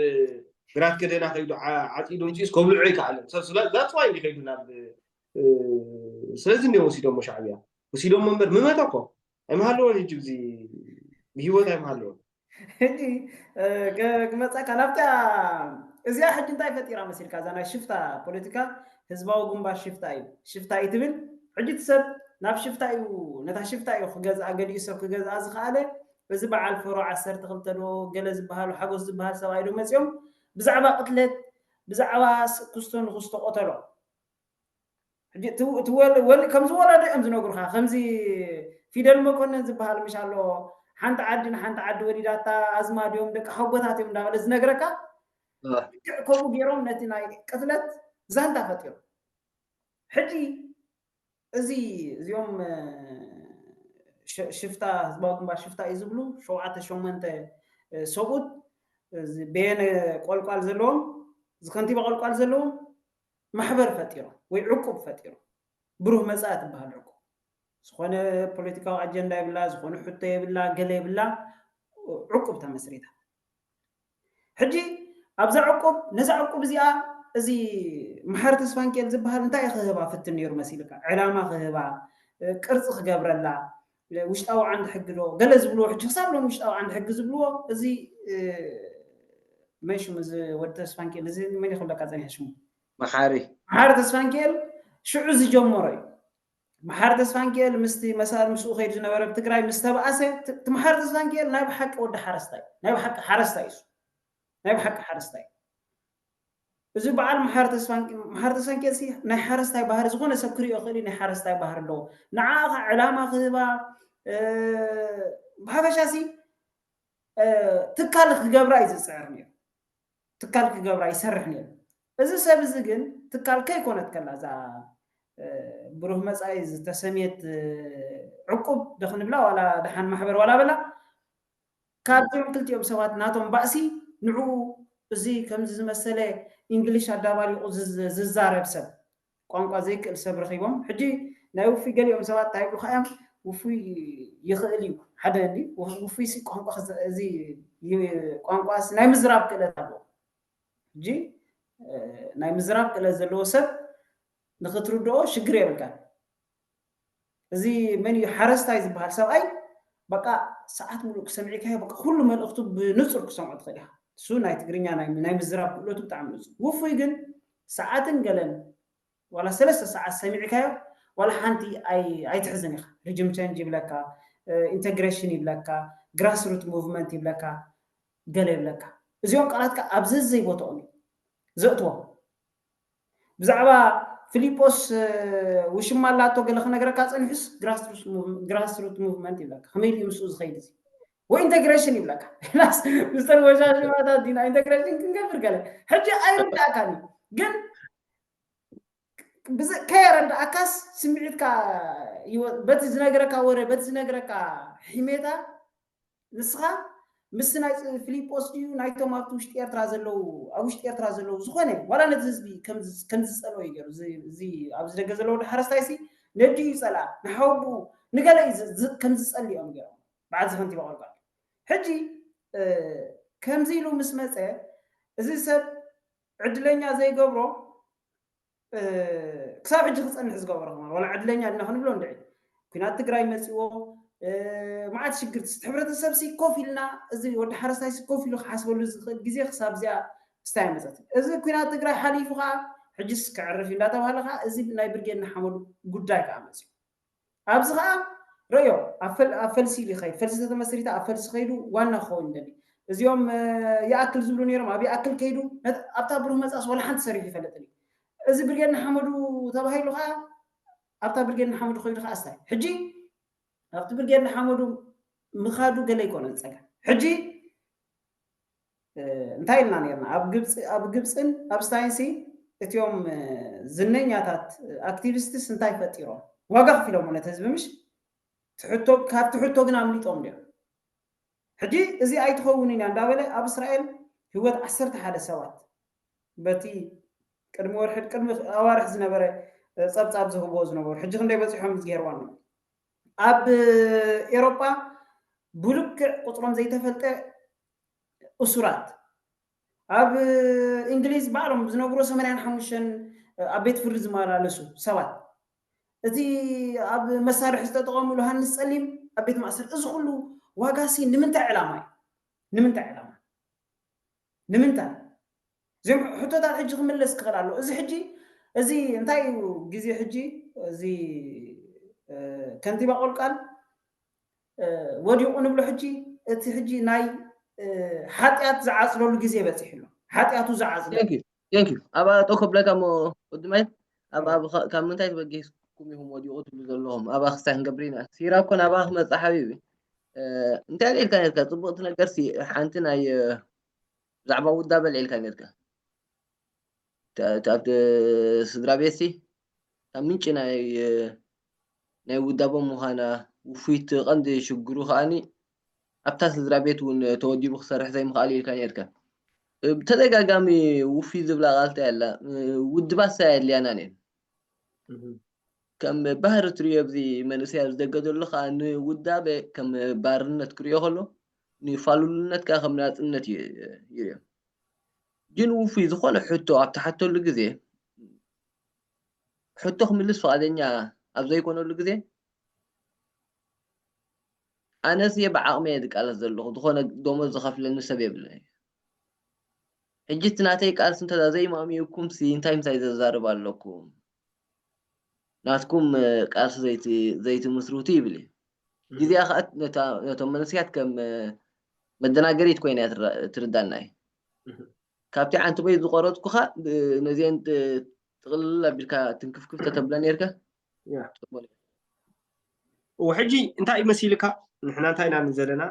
ግራት ከደና ከይዱ ዓፂዱ ምፅኡስ ከብልዖ ይከኣለን ሰብ ስለ that's why እንዲ ከይዱ ናብ ስለዚ እንዲ ወሲዶሞ ሻዕብያ ወሲዶሞ እምበር ምመተ እኮ ኣይምሃለዎን ሕጂ እዚ ብሂወት ኣይምሃለዎን ሕጂ ክመፀካ ናብታ እዚኣ ሕጂ እንታይ ፈጢራ መሲልካ እዛ ናይ ሽፍታ ፖለቲካ ህዝባዊ ግንባር ሽፍታ እዩ ሽፍታ እዩ ትብል ሕጂ እቲ ሰብ ናብ ሽፍታ እዩ ነታ ሽፍታ እዩ ክገዝኣ ገሊኡ ሰብ ክገዝኣ ዝኸኣለ እዚ በዓል ፈሮ ዓሰርተ ክልተ ዶ ገለ ዝበሃሉ ሓጎስ ዝበሃል ሰብኣይ ዶ መፂኦም ብዛዕባ ቅትለት ብዛዕባ ክስቶ ንክስቶ ቆተሎ ከምዚ ወለዶ እዮም ዝነግሩካ ከምዚ ፊደል መኮነን ዝበሃል ምሽ ኣሎ ሓንቲ ዓዲ ንሓንቲ ዓዲ ወሊዳታ ኣዝማድ እዮም ደቂ ሓጎታት እዮም እንዳበለ ዝነግረካ ልክዕ ከምኡ ገይሮም ነቲ ናይ ቅትለት ዛንታ ፈጢሮም ሕጂ እዚ እዚኦም ሽፍታ ህዝባዊ ግንባር ሽፍታ እዩ ዝብሉ ሸውዓተ ሸሞንተ ሰብኡት በየነ ቆልቋል ዘለዎም እዚ ከንቲባ ቆልቋል ዘለዎም ማሕበር ፈጢሮም ወይ ዕቁብ ፈጢሮም፣ ብሩህ መጻኢ ትበሃል ዕቁብ። ዝኾነ ፖለቲካዊ ኣጀንዳ የብላ፣ ዝኾነ ሕቶ የብላ፣ ገለ የብላ፣ ዕቁብ ተመስሪታ። ሕጂ ኣብዛ ዕቁብ፣ ነዛ ዕቁብ እዚኣ፣ እዚ መሓሪ ተስፋንኪኤል ዝበሃል እንታይ እዩ ክህባ ፍትን ነይሩ መሲልካ? ዕላማ ክህባ፣ ቅርፂ ክገብረላ፣ ውሽጣዊ ዓንዲ ሕጊ ዶ ገለ ዝብልዎ፣ ሕጂ ክሳብ ሎም ውሽጣዊ ዓንዲ ሕጊ ዝብልዎ፣ እዚ መን ሽሙ፣ እዚ ወዲ ተስፋንኪኤል፣ እዚ መን ይኽብለካ ጸኒሐ ሽሙ? መሓሪ መሓሪ ተስፋንኪኤል ሽዑ ዝጀመሮ እዩ። መሓሪ ተስፋንኪኤል ምስቲ መሳር ምስኡ ከይዱ ዝነበረ ብትግራይ ምስ ተባኣሰ፣ እቲ መሓሪ ተስፋንኪኤል ናይ ብሓቂ ወዲ ሓረስታይ፣ ናይ ብሓቂ ሓረስታይ እዩ። ናይ ብሓቂ ሓረስታይ። እዚ በዓል መሓሪ ተስፋንኪኤል ሲ ናይ ሓረስታይ ባህሪ፣ ዝኾነ ሰብ ክሪኦ ክእል፣ ናይ ሓረስታይ ባህሪ ኣለዎ። ንዓኻ ዕላማ ክህባ፣ ብሓፈሻ ሲ ትካል ክገብራ እዩ ዝፅዕር ነይሩ። ትካል ክገብራ ይሰርሕ ነይሩ። እዚ ሰብ እዚ ግን ትካል ከይኮነት ከላ፣ እዛ ብሩህ መፃኢ ዝተሰምየት ዕቁብ ዶ ክንብላ ዋላ ደሓን ማሕበር ዋላ በላ፣ ካብዚኦም ክልቲኦም ሰባት ናቶም ባእሲ ንዕኡ እዚ ከምዚ ዝመሰለ እንግሊሽ ኣዳባሊቑ ዝዛረብ ሰብ፣ ቋንቋ ዘይክእል ሰብ ረኺቦም። ሕጂ ናይ ውፉይ ገሊኦም ሰባት እንታይ ይብሉኻ እዮም? ውፉይ ይኽእል እዩ ሓደ እንዲ ውፉይ ሲ ቋንቋ እዚ ቋንቋ ናይ ምዝራብ ክእለት ኣለዎ። ሕጂ ናይ ምዝራብ ክእለት ዘለዎ ሰብ ንኽትርድኦ ሽግር የብልካን። እዚ መን እዩ ሓረስታይ ዝበሃል ሰብኣይ በቃ ሰዓት ሙሉእ ክሰምዒካዮ በቃ ኩሉ መልእኽቱ ብንጹር ክሰምዖ ትኽእል ኢኻ። እሱ ናይ ትግርኛ ናይ ምዝራብ ክእለቱ ብጣዕሚ ንጹር። ውፉይ ግን ሰዓትን ገለን ዋላ ሰለስተ ሰዓት ሰሚዕካዮ ዋላ ሓንቲ ኣይትሕዝን ኢኻ። ሪጅም ቸንጅ ይብለካ፣ ኢንተግሬሽን ይብለካ፣ ግራስሩት ሙቭመንት ይብለካ፣ ገለ ይብለካ። እዚኦም ቃላት ከ ኣብ ዘዘይ ቦታኦም እዩ ዘእትዎም። ብዛዕባ ፊሊጶስ ውሽማ ኣላቶ ገለ ክነግረካ ፀኒሑስ ግራስሩት ሙቭመንት ይብለካ። ከመይ ኢሉ ምስኡ ዝኸይድ እዚ ወይ ኢንተግሬሽን ይብለካ። ናስ ምስተን ወሻሽማታት ዲና ኢንተግሬሽን ክንገብር ገለ ሕጂ ኣይርዳእካን እዩ ግን ከየረዳእካስ ስምዒትካ በቲ ዝነግረካ ወረ በቲ ዝነግረካ ሒሜታ ንስኻ ምስ ናይ ፊሊጶስ ድዩ ናይቶም ኣብቲ ውሽጢ ኤርትራ ዘለዉ ኣብ ውሽጢ ኤርትራ ዘለዉ ዝኾነ ዋላ ነቲ ህዝቢ ከም ዝፀልኦ እዩ ገይሩ። እዚ ኣብዚ ደገ ዘለዉ ሓረስታይ ሲ ነዲኡ ይፀልኣ ንሓወብኡ ንገለ እዩ ከም ዝፀልኦም ገይሮም በዓል ዝኸንቲባ ቆልቋል። ሕጂ ከምዚ ኢሉ ምስ መፀ እዚ ሰብ ዕድለኛ ዘይገብሮ ክሳብ ሕጂ ክፀንሕ ዝገበሮ ከማን ዋላ ዕድለኛ ድና ክንብሎ እንድዒ ኩናት ትግራይ መፂዎ መዓት ሽግር ሕብረተሰብ ሲ ኮፍ ኢልና እዚ ወዲ ሓረስታይ ሲ ኮፍ ኢሉ ክሓስበሉ ዝኽእል ግዜ ክሳብ እዚኣ ስታይ መፀት። እዚ ኩናት ትግራይ ሓሊፉ ከዓ ሕጅስ ክዕርፍ እንዳተባሃለ ከዓ እዚ ናይ ብርጌድ ንሓመዱ ጉዳይ ከዓ መፅዩ። ኣብዚ ከዓ ረዮ ኣብ ፈልሲ ይኸይድ ፈልሲ ተተመስሪታ ኣብ ፈልሲ ከይዱ ዋና ክኸውን ይደሊ። እዚኦም ይኣክል ዝብሉ ነይሮም ኣብ ይኣክል ከይዱ ኣብታ ብሩህ መፃስ ዋላ ሓንቲ ሰሪሑ ይፈልጥን እዩ። እዚ ብርጌድ ንሓመዱ ተባሂሉ ከዓ ኣብታ ብርጌድ ንሓመዱ ከይዱ ከዓ ስታይ ሕጂ ኣብቲ ብርጌድ ንሓመዱ ምኻዱ ገለ ይኮነ ዝፀገም። ሕጂ እንታይ ኢልና ነርና ኣብ ግብፅን ኣብ ስታይንሲ እቲኦም ዝነኛታት ኣክቲቪስትስ እንታይ ፈጢሮም ዋጋ ክፊሎም ነቲ ህዝቢ ምሽ ካብቲ ሕቶ ግን ኣምሊጦም ዲዮም። ሕጂ እዚ ኣይትኸውን ኢና እንዳበለ ኣብ እስራኤል ህይወት ዓሰርተ ሓደ ሰባት በቲ ቅድሚ ወርሒ ቅድሚ ኣዋርሕ ዝነበረ ፀብፃብ ዝህብዎ ዝነበሩ ሕጂ ክንደይ በፂሖም ዝገርዋኒ ኣብ ኤሮጳ ብልክዕ ቁፅሮም ዘይተፈልጠ እሱራት ኣብ እንግሊዝ ባዕሎም ዝነብሮ ሰማንያን ሓሙሽተን ኣብ ቤት ፍርዲ ዝመላለሱ ሰባት እቲ ኣብ መሳርሒ ዝተጠቐምሉ ሃንስ ፀሊም ኣብ ቤት ማእሰር እዚ ኩሉ ዋጋሲ ንምንታይ ዕላማ እዩ? ንምንታይ ዕላማ ንምንታይ እዚኦም ሕቶታት ሕጂ ክምለስ ክኽእል ኣሎ። እዚ ሕጂ እዚ እንታይ እዩ ግዜ ሕጂ እዚ ከንቲባ ቆልቃል ወዲቑ ንብሎ ሕጂ እቲ ሕጂ ናይ ሓጢኣት ዝዓፅለሉ ግዜ በፂሑ ኣሎ። ሓጢኣቱ ዝዓፅለ ቴንክ ዩ ኣብ ኣጠው ከብለካ ሞ ወድማይ ኣብ ካብ ምንታይ ተበጊስኩም ኢኹም ወዲቑ ትብሉ ዘለኹም? ኣባ ክስታይ ክንገብር ኢና። ሲራ እኮ ናባ ክመፅእ ሓቢቢ እንታይ ኣልዒልካ ነርካ? ፅቡቕቲ ነገር ሓንቲ ናይ ብዛዕባ ውዳበ ኣልዒልካ ነርካ። ኣብቲ ስድራ ቤት ካብ ምንጪ ናይ ናይ ውዳበ ምዃና ውፉይቲ ቀንዲ ሽግሩ ከዓኒ ኣብታ ስድራ ቤት እውን ተወዲቡ ክሰርሕ ዘይምኽኣል ኢልካ ነርካ። ብተደጋጋሚ ውፊ ዝብላ ቃል እንታይ ኣላ? ውድባት ሳይ ኣድልያናን እየን። ከም ባህሪ ትሪዮ ኣብዚ መንእሰይ ኣብ ዝደገ ዘሎ ከዓ ንውዳበ ከም ባርነት ክሪኦ ከሎ ንፋሉልነት ከዓ ከም ናፅነት ይሪኦ። ግን ውፊ ዝኾነ ሕቶ ኣብ ትሓተሉ ግዜ ሕቶ ክምልስ ፍቓደኛ ኣብ ዘይኮነሉ ግዜ ኣነስ እየ ብዓቕሚ እየ ዝቃለስ ዘለኹ፣ ዝኾነ ደሞዝ ዝኸፍለኒ ሰብ የብለይ። ሕጂ እቲ ናተይ ቃልሲ እንተ ዘይማእሚኡኩም ሲ እንታይ ምሳይ ዘዛርብ ኣለኩም? ናትኩም ቃልሲ ዘይትምስርቱ ይብል እዩ። ግዜኣ ከዓ ነቶም መንእሰያት ከም መደናገሪት ኮይና እያ ትርዳና እዩ። ካብቲ ዓንትቦይ ዝቆረፅኩኻ ነዚአን ጥቕልል ኣቢልካ ትንክፍክፍ ተተብለ ነርካ። ሕጂ እንታይ መሲልካ? ንሕና እንታይ ኢና ዘለና?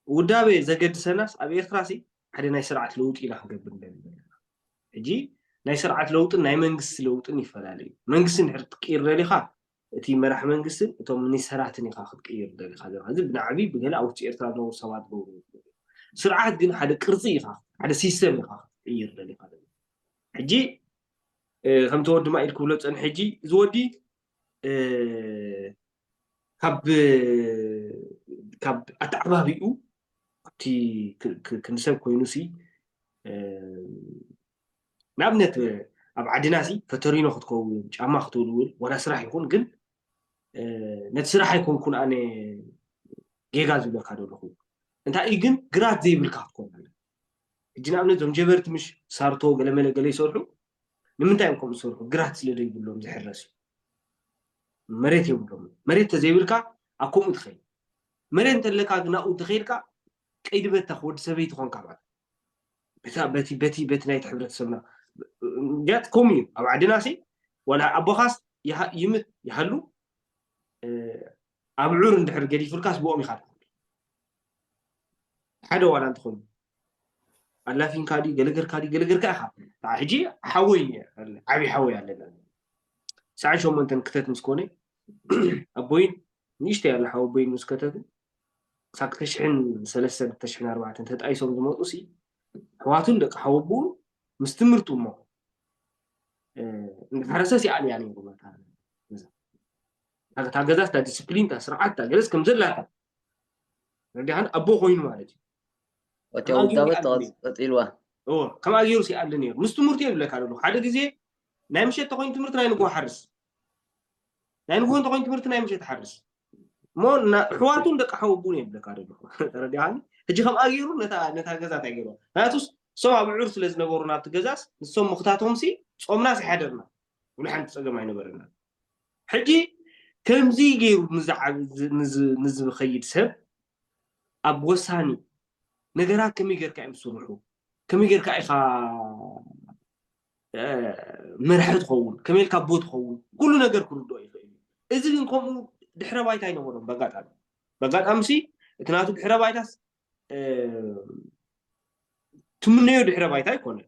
ውዳበ ዘገድሰናስ ኣብ ኤርትራ ሲ ሓደ ናይ ስርዓት ለውጢ ኢና ክንገብር እንደሊ ዘለና። ሕጂ ናይ ስርዓት ለውጥን ናይ መንግስቲ ለውጥን ይፈላለዩ። መንግስቲ እንድሕር ክትቅይር ደሊኻ እቲ መራሕ መንግስትን እቶም ሚኒስተራትን ኢኻ ክትቅይር ደሊኻ ዘለኻ። እዚ ብናዕቢ ብገለ ኣብ ውሽጢ ኤርትራ ዝነብሩ ሰባት ገብሩ። ስርዓት ግን ሓደ ቅርፂ ኢኻ፣ ሓደ ሲስተም ኢኻ ክትቅይር ደሊኻ ዘለኻ። ሕጂ ከምቲ ወዲ ማኢል ክብሎ ዝፀንሐ ሕጂ እዚ ወዲ ካብ ካብ ኣተዓባቢኡ ኣብቲ ክንሰብ ኮይኑ ሲ ንኣብነት ኣብ ዓድና ሲ ፈተሪኖ ክትከውን ጫማ ክትውልውል ዋላ ስራሕ ይኹን ግን ነቲ ስራሕ ኣይኮንኩን ኣነ ጌጋ ዝብለካ ዘለኹ እንታይ እዩ ግን ግራት ዘይብልካ ክትኮን ኣለ ሕጂ ንኣብነት ዞም ጀበርቲ ምሽ ሳርቶ ገለመለ ገለ ይሰርሑ ንምንታይ እዮም ከምኡ ዝሰርሑ ግራት ስለ ዘይብሎም ዝሕረስ እዩ መሬት የብሎም መሬት ተዘይብልካ ኣብ ከምኡ ትኸይድ መሬት እንተለካ ግን ኣብኡ ተኸይድካ ቀይዲ በታ ክወዲ ሰበይቲ ኾንካ ማለት በቲ በቲ በቲ ናይቲ ሕብረተሰብና ያት ኮም እዩ ኣብ ዓድና ሲ ዋላ ኣቦኻስ ይምት ይሃሉ ኣብ ዑር እንድሕር ገዲፉልካስ ብኦም ኢኻ ሓደ ዋላ እንተኾይኑ ኣላፊንካ ዲ ገለገርካ ዲ ገለገርካ ኢኻ ሕጂ ሓወይ ዓብዪ ሓወይ ኣለና ሰዓን ሸሞንተን ክተት ምስ ኮነ ኣቦይን ንእሽተይ ኣለ ሓወቦይን ምስ ከተቱ ክሳብ ክልተ ሽሕን ሰለስተን ክልተ ሽሕን ኣርባዕተን ተጣይሶም ዝመፁ ሲ ኣሕዋቱን ደቂ ሓወቦኡን ምስ ትምህርቱ እሞ እንዳሓረሰ ሲኣል እያ ነይሩ እታ ገዛ እታ ዲስፕሊን እታ ስርዓት እታ ገለስ ከም ዘላታ ረዲኻን ኣቦ ኮይኑ ማለት እዩ ወትያ ውዳበ ቀፂልዋ ከምኣ ገይሩ ሲኣሊ ነይሩ ምስ ትምህርቱ የብለካ ደሎ ሓደ ግዜ ናይ ምሸት ተኮይኑ ትምህርቲ ናይ ንግሆ ሓርስ ናይ ንግሆ እንተኮይኑ ትምህርቲ ናይ ምሸት ሓርስ እሞ ኣሕዋቱን ደቂ ሓወቡን የብለካ ደሎ ተረዲኻኒ ሕጂ ከምኣ ገይሩ ነታ ገዛ እንታይ ገይሩ ምክንያቱስ እሶም ኣብ ዕዑር ስለ ዝነበሩ ናብቲ ገዛስ ንሶም ምክታቶም ሲ ፆምና ሲሓደርና ብሉ ሓንቲ ፀገም ኣይነበረና ሕጂ ከምዚ ገይሩ ንዝኸይድ ሰብ ኣብ ወሳኒ ነገራት ከመይ ጌርካ እዮም ዝስርሑ ከመይ ጌርካ ኢኻ መራሒ ትኸውን ከመይ ኢልካ ኣቦ ትኸውን ኩሉ ነገር ክርድኦ ይኽእል እዩ እዚ ግን ከምኡ ድሕረ ባይታ ኣይነበሮም በጋጣሚ በጋጣሚ ሲ እቲ ናቱ ድሕረ ባይታስ ትምነዮ ድሕረ ባይታ ኣይኮነ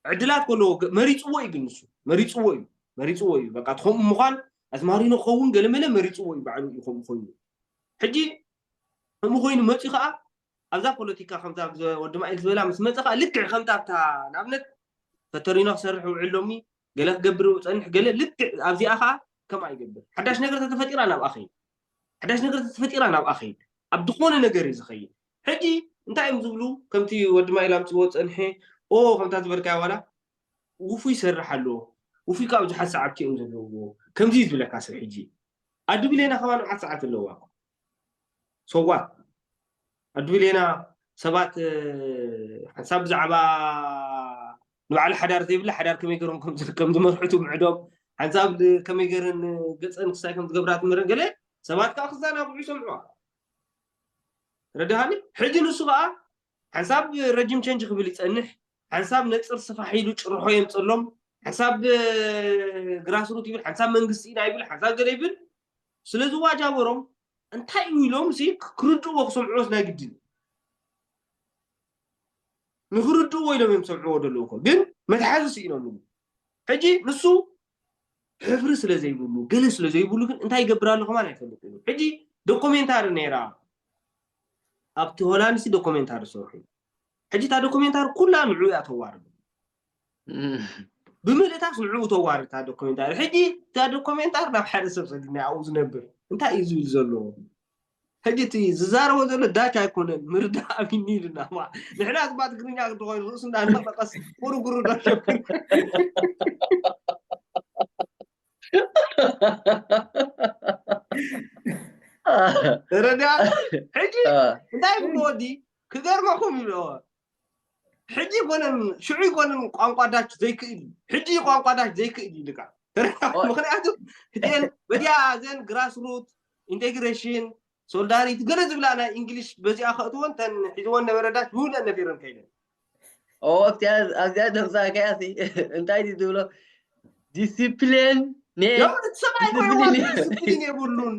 ዕድላት ከለዎ መሪፅዎ እዩ ግን ንሱ መሪፅዎ እዩ መሪፅዎ እዩ በቃ ትኸምኡ ምዃን ኣዝማሪኖ ክኸውን ገለመለ መሪፅዎ እዩ ባዕሉ እዩ ከምኡ ኮይኑ ሕጂ ከምኡ ኮይኑ መፅኡ ከዓ ኣብዛ ፖለቲካ ከምዛ ወዲ ማኢል ዝበላ ምስ መፀ ከዓ ልክዕ ከምታ ኣብታ ንኣብነት ፈተሪኖ ክሰርሕ ውዕል ሎሚ ገለ ክገብር ፀንሕ ገለ ልክዕ ኣብዚኣ ከዓ ከምኣ ይገብር ሓዳሽ ነገር ተተፈጢራ ናብኣ ከይድ ሓዳሽ ነገር ተተፈጢራ ናብኣ ከይድ ኣብ ዝኾነ ነገር እዩ ዝኸይድ ሕጂ እንታይ እዮም ዝብሉ ከምቲ ወዲ ማኢል ኣምፅዎ ፀንሐ ኦ ከምታ ዝበልካያ ዋላ ውፉይ ይሰርሕ ኣለዎ ውፉይ ከዓ ብዙሓት ሰዓብቲ እዮም ዘለውዎ ከምዚ እዩ ዝብለካ ሰብ ሕጂ ኣዱ ብሌና ከማ ንብዓት ሰዓት ኣለዋ ሰዋት ኣዱ ብሌና ሰባት ሓንሳብ ብዛዕባ ንባዕሉ ሓዳር ዘይብላ ሓዳር ከመይ ገሮም ከም ዝመርሕቱ ምዕዶም ሓንሳብ ከመይ ገረን ገፀን ክሳይ ከም ዝገብራ ትምህረን ገለ ሰባት ከዓ ክዛናግዑ ይሰምዑዋ ረድሃኒ ሕጂ ንሱ ከዓ ሓንሳብ ረጅም ቸንጅ ክብል ይፀንሕ ሓንሳብ ነፅር ስፋሕ ኢሉ ጭርሖ የምፀሎም ሓንሳብ ግራስሩት ይብል ሓንሳብ መንግስቲ ኢና ይብል ሓንሳብ ገለ ይብል ስለ ዝዋጃበሮም እንታይ እዩ ኢሎም ሲ ክርድእዎ ክሰምዕዎስ ናይ ግድን ንክርድእዎ ኢሎም እዮም ዝሰምዕዎ ዘለዉ እኮ ግን መትሓዚ ስኢኖም ሕጂ ንሱ ሕፍሪ ስለ ዘይብሉ ገለ ስለ ዘይብሉ ግን እንታይ ይገብር ኣሎ ከማን ኣይፈልጥ እዩ ሕጂ ዶኩሜንታሪ ነይራ ኣብቲ ሆላንድ ሲ ዶኩሜንታሪ ዝሰርሑ ሕጂ እታ ዶኩሜንታሪ ኩላ ንዕኡ እያ ተዋርዶ። ብምልእታስ ንዕኡ ተዋርድ እታ ዶኩሜንታሪ። ሕጂ እታ ዶኩሜንታሪ ናብ ሓደ ሰብ ሰዲድና ኣብኡ ዝነብር እንታይ እዩ ዝብል ዘለዎ? ሕጂ እቲ ዝዛረቦ ዘሎ ዳች ኣይኮነን፣ ምርዳእ ኣሚኒ ኢልና። ንሕና እባ ትግርኛ ክንዲ ኮይኑ ርእሱ እንዳነቐነቐስ ቁርጉሩ እንዳሸብር። ረዳ ሕጂ እንታይ ይብሉ ወዲ ክገርመኹም ይብልዎ። ሕጂ ይኮነን ሽዑ ይኮነን ቋንቋ ዳች ዘይክእል እዩ። ሕጂ ቋንቋ ዳች ዘይክእል እዩ ልካ። ምክንያቱ እቲአን በዲያ ዘን ግራስሩት ኢንቴግሬሽን ሶልዳሪት ገለ ዝብላ ናይ እንግሊሽ በዚኣ ከእትወን ተን ሒዝወን ነበረ ዳች ብሁለን ነፊረን ከይደን። ኣብዚኣ ደምፃእካያ እንታይ ድዩ ዝብሎ? ዲስፕሊን ሰብኣይ ኮይዋ ዲስፕሊን የብሉን፣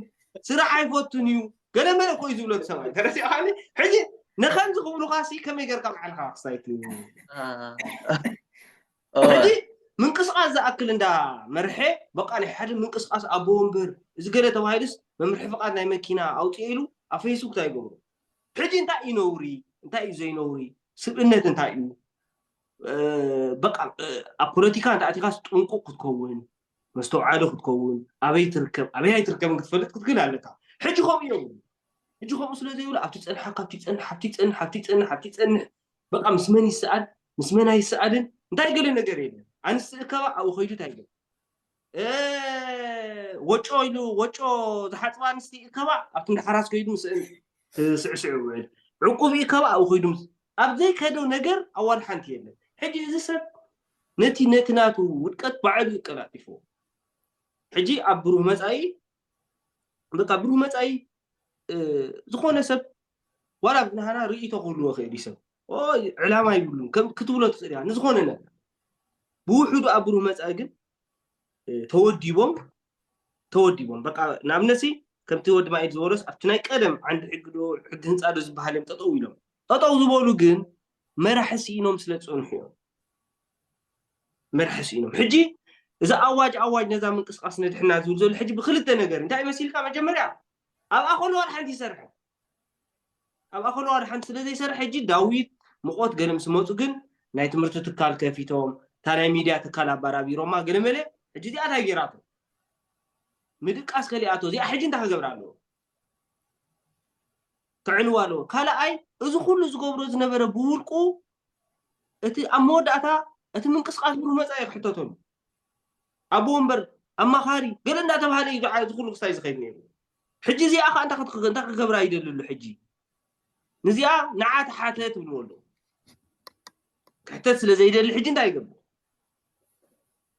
ስራሕ ኣይፈቱን እዩ። ገለ መለ ኮይ ዝብሎ ሰብኣይ ተረሲኻኒ። ሕጂ ንኸምዚ ክብሉኻ ሲ ከመይ ገርካ መዓልካ ክሳይት ሕጂ ምንቅስቃስ ዝኣክል እንዳ መርሐ በቃ ናይ ሓደ ምንቅስቃስ ኣቦ ወንበር እዚ ገለ ተባሂሉስ መምርሒ ፍቃድ ናይ መኪና ኣውፅኤ ኢሉ ኣብ ፌስቡክ እንታይ ይገብሩ? ሕጂ እንታይ እዩ ነውሪ? እንታይ እዩ ዘይነውሪ? ስብእነት እንታይ እዩ? በቃ ኣብ ፖለቲካ እንተ ኣቲኻስ ጥንቁቅ ክትከውን፣ መስተውዓሊ ክትከውን፣ ኣበይ ትርከብ ኣበይ ኣይትርከብን ክትፈልጥ ክትክእል ኣለካ። ሕጂ ከምኡ እዮም። ሕጂ ከምኡ ስለ ዘይብሉ ኣብቲ ፀንሓ ካብቲ ፀንሕ ኣብቲ ፀንሕ ኣብቲ ፀንሕ ኣብቲ ፀንሕ በቃ ምስ መን ይሰኣል ምስ መን ኣይሰኣልን እንታይ ገለ ነገር የለን። ኣንስቲ እከባ ኣብኡ ከይዱ እንታይ ገለ ወጮ ኢሉ ወጮ ዝሓፅባ ኣንስቲ እከባ ኣብቲ እንዳ ሓራስ ከይዱ ምስአን ስዕስዕ ይውዕል። ዕቁብ እከባ ኣብኡ ከይዱ ምስ ኣብ ዘይከዶ ነገር ኣዋል ሓንቲ የለን። ሕጂ እዚ ሰብ ነቲ ነቲ ናቱ ውድቀት ባዕሉ ይቀላጢፍዎ። ሕጂ ኣብ ብሩህ መፃኢ በቃ ብሩህ መፃኢ ዝኾነ ሰብ ዋላ ናህና ርእይቶ ክህልዎ ክእል እዩ ሰብ ዕላማ ይብሉን ክትብሎ ትኽእል እያ ንዝኾነ ነገር ብውሕዱ ኣብ ብሩህ መፃኢ ግን ተወዲቦም ተወዲቦም በቃ ንኣብነሲ ከምቲ ወዲ ማይድ ዝበሎስ ኣብቲ ናይ ቀደም ዓንዲ ሕጊ ዶ ሕጊ ህንፃ ዶ ዝበሃል እዮም ጠጠው ኢሎም ጠጠው ዝበሉ ግን መራሒ ስኢኖም ስለ ዝፀንሑ እዮም። መራሒ ስኢኖም ሕጂ እዚ ኣዋጅ ኣዋጅ ነዛ ምንቅስቃስ ነድሕና ዝብል ዘሎ ሕጂ ብክልተ ነገር እንታይ መሲልካ መጀመርያ ኣብኣ ከሎ ዋላ ሓንቲ ይሰርሐ ኣብኣ ከሎ ዋላ ሓንቲ ስለ ዘይሰርሐ ሕጂ ዳዊት ምቆት ገለ ምስ መፁ ግን ናይ ትምህርቲ ትካል ከፊቶም እታ ናይ ሚድያ ትካል ኣባራቢሮማ ገለ መለ ሕጂ እዚኣ እንታይ ገይራቶ ምድቃስ ከሊኣቶ እዚኣ ሕጂ እንታይ ክገብራ ኣለዎ ክዕንዋ ኣለዎ ካልኣይ እዚ ኩሉ ዝገብሮ ዝነበረ ብውልቁ እቲ ኣብ መወዳእታ እቲ ምንቅስቃስ ብሩህ መፃኢ ክሕተተሉ ኣቦ ወንበር ኣማኻሪ ገለ እንዳተባሃለ እዩ ዝዓ- ዝኩሉ ክሳይ ዝኸይድ ነይሩ ሕጂ እዚኣ ከዓ እንታይ ክትክ- እንታይ ክገብራ ይደሊ ኣሎ ሕጂ ንዚኣ ንዓ ተሓተ ትብልዎ ኣሎ ክሕተት ስለ ዘይደሊ ሕጂ እንታይ ይገብር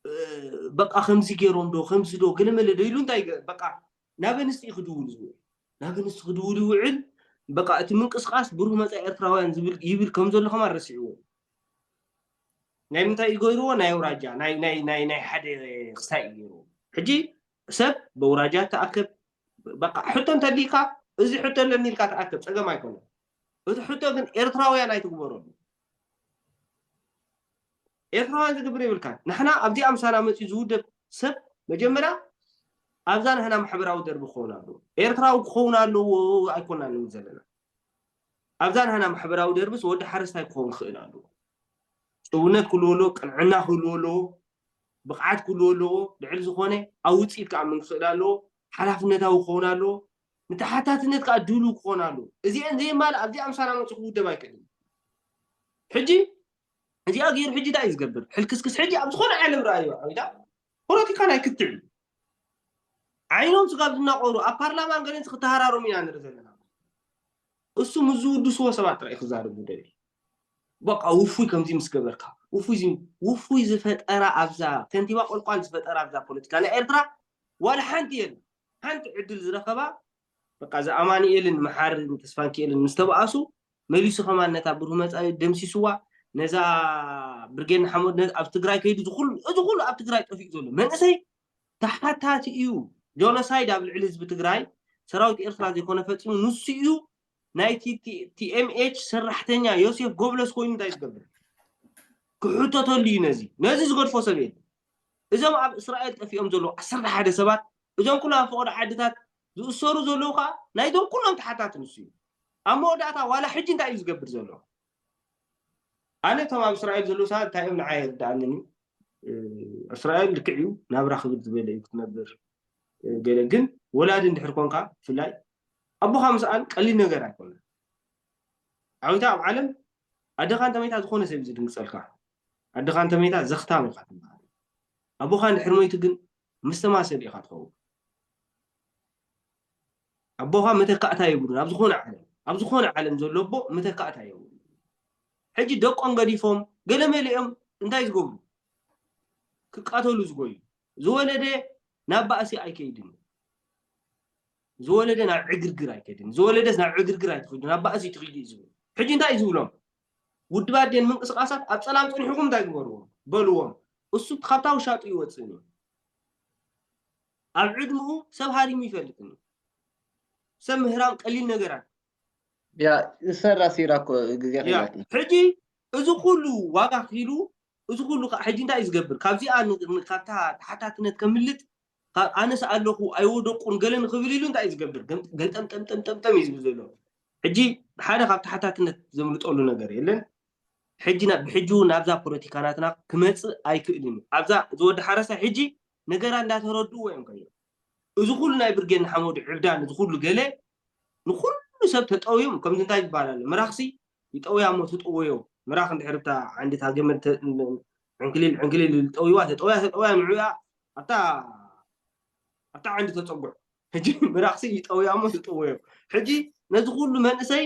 እ፣ በቃ ከምዚ ገይሮም ዶ ከምዚ ዶ ገለመለ ዶ ኢሉ እንታይ ይገ- በቃ ናብ ኣንስቲ ክድውል ዝውዕል ናብ ኣንስቲ ክድውል ይውዕል በቃ እቲ ምንቅስቃስ ብሩህ መፃኢ ኤርትራውያን ዝብል ይብል ከም ዘሎ ከማን ረሲዕዎ ናይ ምንታይ እዩ ገይርዎ ናይ ኣውራጃ ናይ ናይ ናይ ናይ ሓደ ክስታይ እዩ ገይርዎ ሕጂ ሰብ በውራጃ ተኣከብ በቃ ሕቶ እንተሊካ እዚ ሕቶ ኣለኒ ኢልካ ተኣከብ ፀገም ኣይኮነ እቲ ሕቶ ግን ኤርትራውያን ኣይትግበረሉ ኤርትራውያን ዝግብር የብልካ ንሕና ኣብዚ ኣምሳና መፅኡ ዝውደብ ሰብ መጀመርያ ኣብዛ ንሕና ማሕበራዊ ደርቢ ክኸውን ኣለዎ ኤርትራዊ ክኸውን ኣለዎ ኣይኮና ንብል ዘለና ኣብዛ ንሕና ማሕበራዊ ደርብስ ወዲ ሓረስታይ ክኸውን ክኽእል ኣለዎ ጭውነት ክህልዎ ኣለዎ ቅንዕና ክህልዎ ኣለዎ ብቕዓት ክህልዎ ኣለዎ ልዕሊ ዝኾነ ኣብ ውፅኢት ክኣምን ክኽእል ኣለዎ ሓላፍነታዊ ክኸውን ኣለዎ ንተሓታትነት ከዓ ድሉ ክኾን ኣለዎ እዚአን ዘየማልእ ኣብዚ ኣምሳና መፅኡ ክውደብ ኣይክእልን ሕጂ እዚኣ ገይሩ ሕጂ እንታይ እዩ ዝገብር ሕልክስክስ ሕጂ ኣብ ዝኾነ ዓለም ረኣዩ ዓዊዳ ፖለቲካ ናይ ክትዕ እዩ ዓይኖም ስጋብ ዝናቆሩ ኣብ ፓርላማን ገለን ክትሃራሮም ኢና ንርኢ ዘለና እሱ ምስ ዝውድስዎ ሰባት ጥራይ ክዛረቡ ደሊ በቃ ውፉይ ከምዚ ምስ ገበርካ ውፉይ ዚ- ውፉይ ዝፈጠራ ኣብዛ ከንቲባ ቆልቋል ዝፈጠራ ኣብዛ ፖለቲካ ናይ ኤርትራ ዋላ ሓንቲ የለን ሓንቲ ዕድል ዝረኸባ በቃ እዚ ኣማኑኤልን መሓርን ተስፋንኪኤልን ምስ ተባኣሱ መሊሱ ከማን ነታ ብሩህ መፃኢ ደምሲስዋ ነዛ ብርጌድ ንሓመድ ነ- ኣብ ትግራይ ከይዱ ዝኩሉ እዚ ኩሉ ኣብ ትግራይ ጠፊኡ ዘሎ መንእሰይ ተሓታቲ እዩ ጆኖሳይድ ኣብ ልዕሊ ህዝቢ ትግራይ ሰራዊት ኤርትራ ዘይኮነ ፈፂሙ ንሱ እዩ ናይ ቲኤምኤች ሰራሕተኛ ዮሴፍ ጎብለስ ኮይኑ እንታይ ዝገብር ክሕተተሉ እዩ ነዚ ነዚ ዝገድፎ ሰብ የለ እዞም ኣብ እስራኤል ጠፊኦም ዘለዉ ዓሰርተ ሓደ ሰባት እዞም ኩሎም ኣብ ፈቐዶ ዓድታት ዝእሰሩ ዘለዉ ከዓ ናይዞም ኩሎም ተሓታቲ ንሱ እዩ ኣብ መወዳእታ ዋላ ሕጂ እንታይ እዩ ዝገብር ዘሎ ኣነ እቶም ኣብ እስራኤል ዘለዉ ሰባት እንታይ እዮም ንዓይ ኣይርድኣንን እዩ። እስራኤል ልክዕ እዩ፣ ናብራ ክብል ዝበለ እዩ ክትነብር። ገለ ግን ወላዲ እንድሕር ኮንካ ብፍላይ ኣቦኻ ምስኣን ቀሊል ነገር ኣይኮነን። ዓዊታ ኣብ ዓለም ኣደኻ እንተመይታ ዝኾነ ሰብ እዩ ዝድንግጸልካ። ኣደኻ እንተመይታ ዘኽታም ኢኻ ትበሃል። ኣቦኻ እንድሕር ሞይቱ ግን ምስተማሰል ኢኻ ትኸውን። ኣቦኻ መተካእታ የብሉን። ኣብ ዝኾነ ዓለም ኣብ ዝኾነ ዓለም ዘሎ ኣቦ መተካእታ የብሉን። ሕጂ ደቆም ገዲፎም ገለ መሊኦም እንታይ ዝገብሩ? ክቃተሉ ዝጎዩ። ዝወለደ ናብ ባእሲ ኣይከይድን። ዝወለደ ናብ ዕግርግር ኣይከይድን። ዝወለደስ ናብ ዕግርግር ኣይትኸይዱ፣ ናብ ባእሲ ትኸይዱ እዩ ዝብል። ሕጂ እንታይ እዩ ዝብሎም? ውድባት ደን ምንቅስቃሳት ኣብ ጸላም ጸኒሕኩም እንታይ ግበርዎም? በልዎም። እሱ ካብታ ውሻጡ ይወጽእን እዩ። ኣብ ዕድምኡ ሰብ ሃሪሙ ይፈልጥን እዩ። ሰብ ምህራም ቀሊል ነገራት ያ ዝሰራ ሲራ እኮ ግዜ ያ ሒዛትና ሕጂ እዚ ኩሉ ዋጋ ኪሉ እዚ ኩሉ ከዓ ሕጂ እንታይ እዩ ዝገብር? ካብዚኣ ን- ን- ካብታ ተሓታትነት ከምልጥ ካብ ኣነስ ኣለኹ ኣይወደቁን ገለ ንክብል ኢሉ እንታይ እዩ ዝገብር? ገም- ገልጠምጠምጠምጠምጠም እዩ ዝብል ዘሎ። ሕጂ ሓደ ካብ ተሓታትነት ዘምልጠሉ ነገር የለን። ሕጂ ናብ ብሕጂ እውን ናብዛ ፖለቲካ ናትና ክመፅእ ኣይክእልን እዩ። ኣብዛ ዝወዲ ሓረስታይ ሕጂ ነገራ እንዳተረድእዎ እዮም ከይዶም። እዚ ኩሉ ናይ ብርጌድ ንሓመዱ ዕብዳን እዚ ኩሉ ገለ ንኩሉ ሰብ ተጠውዮም ከምዚ እንታይ ይበሃል ኣሎ ምራኽሲ ይጠውያ እሞ ትጥወዮ ምራኽ እንድሕር እታ ዓንዲታ ገመድ ተ- ዕንክሊል ዕንክሊል ዝጠውይዋ ተጠውያ ተጠውያ ንዑያ ኣብታ ኣብታ ዓንዲ ተፀጉዕ ሕጂ ምራኽሲ ይጠውያ እሞ ትጥወዮ ሕጂ ነዚ ኩሉ መንእሰይ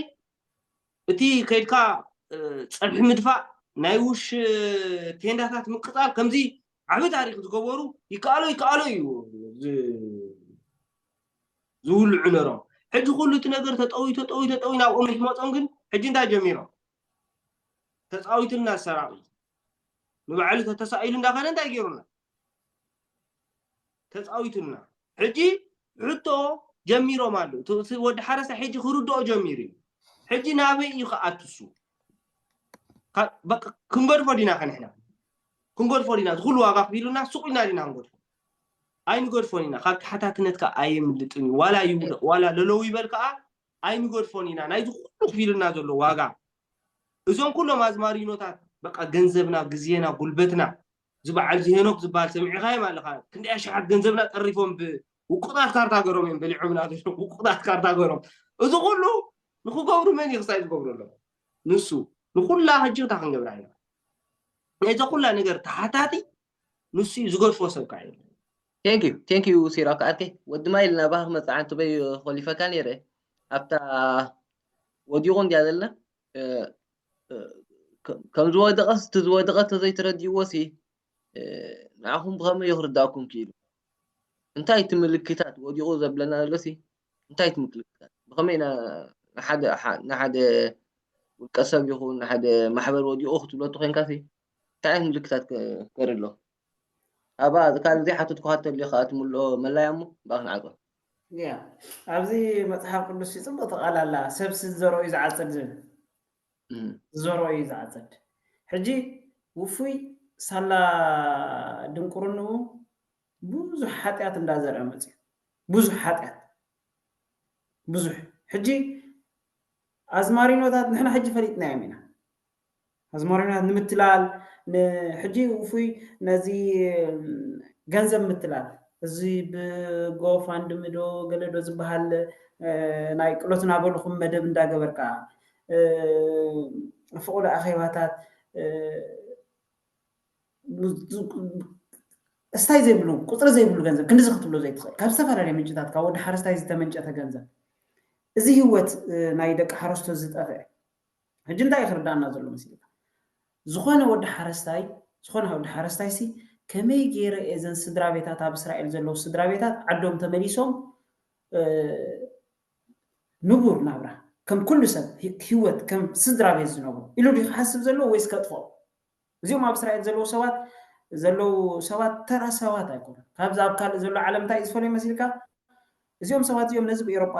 እቲ ከይድካ እ፣ ፀብሒ ምድፋእ ናይ ውሽ ቴንዳታት ምቅፃል ከምዚ ዓብ ታሪክ ዝገበሩ ይከኣሎ ይከኣሎ እዩ ዝ- ዝውልዑ ነሮም ሕጂ ኩሉ እቲ ነገር ተጠውዩ ተጠውዩ ተጠውዩ ናብ ኦመት መፆም ግን ሕጂ እንታይ ጀሚሮም ተፃዊትልና ሰራቂ ንባዕሉ ተተሳኢሉ እንዳኸደ እንታይ ገይሩና ተፃዊትልና ሕጂ ሕቶ ጀሚሮም ኣለዉ እቲ ወዲ ሓረሳ ሕጂ ክርድኦ ጀሚሩ እዩ ሕጂ ናበይ እዩ ክኣትሱ በቃ ክንገድፎ ዲና ከንሕና ክንገድፎ ዲና ዝኩሉ ዋጋ ክፊሉና ሱቅ ኢልና ዲና ክንገድፎ ኣይንገድፎን ኢና ካብ ተሓታትነትካ ኣየምልጥን እዩ ዋላ ይውደቅ ዋላ ለለው ይበል ከዓ ኣይንገድፎን ኢና ናይዚ ኩሉ ክፊሉና ዘሎ ዋጋ እዞም ኩሎም ኣዝማሪኖታት በቃ ገንዘብና ግዜና ጉልበትና ዝበዓል ዝሄኖክ ዝበሃል ሰሚዕኻዮም ኣለኻ ክንደይ ኣሽሓት ገንዘብና ጠሪፎም ብውቁጣት ካርታ ገሮም እዮም በሊዖምና ውቁጣት ካርታ ገሮም እዚ ኩሉ ንክገብሩ መን ይኽሳይ ዝገብሩ ኣለዉ ንሱ ንኩላ ሕጂ እንታይ ክንገብራ ኢና ናይዛ ኩላ ነገር ተሓታቲ ንሱ እዩ ዝገድፎ ሰብ ከዓ የለን thank you thank you ሲራክ ዓርከይ ወዲ ማይል ናባኻ ክመፅእ ዓንትበይ ኮሊፈካ ነይረ ኣብታ ወዲቑ እንድያ ዘለና ከም ዝወደቐስ እቲ ዝወደቐ ተዘይተረድእዎ ሲ ንዓኹም ብኸመይ ክርዳእኩም ክኢሉ እንታይ እቲ ምልክታት ወዲቑ ዘብለና ዘሎ ሲ እንታይ እቲ ምልክታት ብኸመይ ኢና ንሓደ ውልቀ ሰብ ይኹን ንሓደ ማሕበር ወዲቑ ክትብሎ እቲ ኮይንካ ሲ እንታይ ዓይነት ምልክታት ከርኢ ኣሎ ኣብኣ ካልእ ዘይሓተትኩኻ ተልዩ ከዓ ትምልኦ መላያ እሞ ብኣ ክንዓጾ ያ ኣብዚ መፅሓፍ ቅዱስ እዩ ፅቡቅ ተቃላላ ሰብ ዝዘርኦ እዩ ዝዓፅድ ዝብል ዝዘርኦ እዩ ዝዓፅድ ሕጂ ውፉይ ሳላ ድንቁርንኡ ብዙሕ ሓጢኣት እንዳዘርአ መፅዩ ብዙሕ ሓጢኣት ብዙሕ ሕጂ ኣዝማሪኖታት ንሕና ሕጂ ፈሊጥናዮም ኢና ኣዝማሪኖታት ንምትላል ሕጂ ውፉይ ነዚ ገንዘብ ምትላል እዚ ብጎፋንድሚ ዶ ገለ ዶ ዝበሃል ናይ ቅሎት ናበልኹም መደብ እንዳገበርካ ፍቑድ ኣኼባታት እስታይ ዘይብሉ ቁፅሪ ዘይብሉ ገንዘብ ክንድዚ ክትብሎ ዘይትኽእል ካብ ዝተፈላለዩ ምንጭታት ካብ ወዲ ሓረስታይ ዝተመንጨተ ገንዘብ እዚ ህይወት ናይ ደቂ ሓረስቶ ዝጠፍአ ሕጂ እንታይ ክርዳእና ዘሎ መሲልካ ዝኾነ ወዲ ሓረስታይ ዝኾነ ወዲ ሓረስታይ ሲ ከመይ ገይረ እየ ዘን ስድራ ቤታት ኣብ እስራኤል ዘለዉ ስድራ ቤታት ዓዶም ተመሊሶም ንቡር ናብራ ከም ኩሉ ሰብ ህይወት ከም ስድራ ቤት ዝነብሩ ኢሉ ዲ ክሓስብ ዘለዎ ወይስ ከጥፎ እዚኦም ኣብ እስራኤል ዘለዉ ሰባት ዘለዉ ሰባት ተራ ሰባት ኣይኮኑ ካብዚ ኣብ ካልእ ዘሎ ዓለም እንታይ ዝፈለዩ መሲልካ እዚኦም ሰባት እዚኦም ነዚ ብኤሮጳ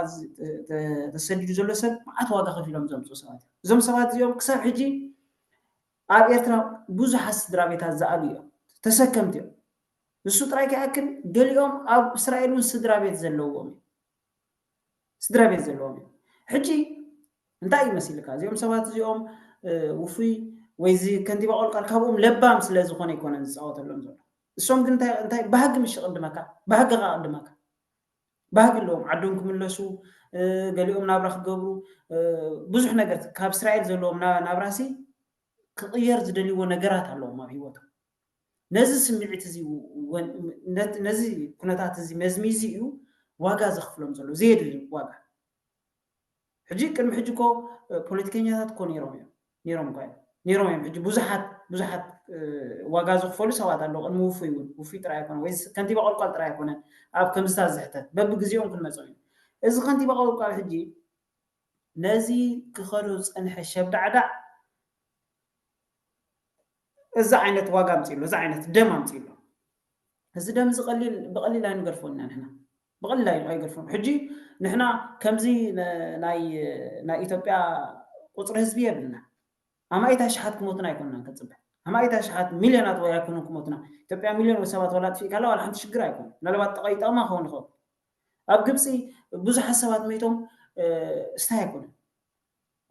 ተሰዲዱ ዘሎ ሰብ መዓት ዋጋ ከፊሎም ዘምፅኡ ሰባት እዮም እዞም ሰባት እዚኦም ክሳብ ሕጂ ኣብ ኤርትራ ብዙሓት ስድራ ቤታት ዝኣሉ እዮም ተሰከምቲ እዮም ንሱ ጥራይ ከይኣክል ገሊኦም ኣብ እስራኤል እውን ስድራ ቤት ዘለዎም እዩ ስድራ ቤት ዘለዎም እዩ ሕጂ እንታይ እዩ መሲልካ እዚኦም ሰባት እዚኦም ውፉይ ወይ እዚ ከንቲባ ቆልቋል ካብኦም ለባም ስለ ዝኾነ ኣይኮነን ዝፃወተሎም ዘሎ። እሶም ግን እንታይ እንታይ ባህጊ ምሽ ቅድመካ ባህጊ ካ ቅድመካ ባህጊ ኣለዎም። ዓዶም ክምለሱ፣ ገሊኦም ናብራ ክገብሩ፣ ብዙሕ ነገር ካብ እስራኤል ዘለዎም ናብራሲ ክቕየር ዝደልይዎ ነገራት ኣለዎም ኣብ ህይወቶም። ነዚ ስምዒት እዚ ነዚ ኩነታት እዚ መዝሚዚ እዩ ዋጋ ዘኽፍሎም ዘሎ ዘየድሊ ዋጋ። ሕጂ ቅድሚ ሕጂ እኮ ፖለቲከኛታት እኮ ነይሮም እዮም ነይሮም እኳ እዮም ነይሮም እዮም። ሕጂ ብዙሓት ብዙሓት ዋጋ ዝኽፈሉ ሰባት ኣለዉ። ቅድሚ ውፉይ እውን ውፉይ ጥራይ ኣይኮነ ወይ ከንቲባ ቆልቋል ጥራይ ኣይኮነን። ኣብ ከምዝታት ዝሕተት በብግዜኦም ክንመፅኦም እዩ። እዚ ከንቲባ ቆልቋል ሕጂ ነዚ ክኸዶ ዝፀንሐ ሸብዳዕዳዕ እዚ ዓይነት ዋጋ ኣምፅእሎ፣ እዚ ዓይነት ደም ኣምፅእሎ። እዚ ደም እዚ ቀሊል ብቐሊል ኣይንገድፎን ኢና ንሕና ብቐሊል ኣይ- ኣይገድፎን። ሕጂ ንሕና ከምዚ ነ- ናይ ናይ ኢትዮጵያ ቁፅሪ ህዝቢ የብልና። ኣማኢት ኣሽሓት ክሞቱና ኣይኮንናን ክንፅበ። ኣማኢት ኣሽሓት ሚልዮናት ወይ ኣይኮኑን ክሞቱና። ኢትዮጵያ ሚልዮን ወይ ሰባት ዋላ ኣጥፊእካላ ዋላ ሓንቲ ሽግር ኣይኮኑ። ምናልባት ጠቐይጠቕማ ክኸውን ይኸውን። ኣብ ግብፂ ብዙሓት ሰባት መይቶም ስታይ ኣይኮነን።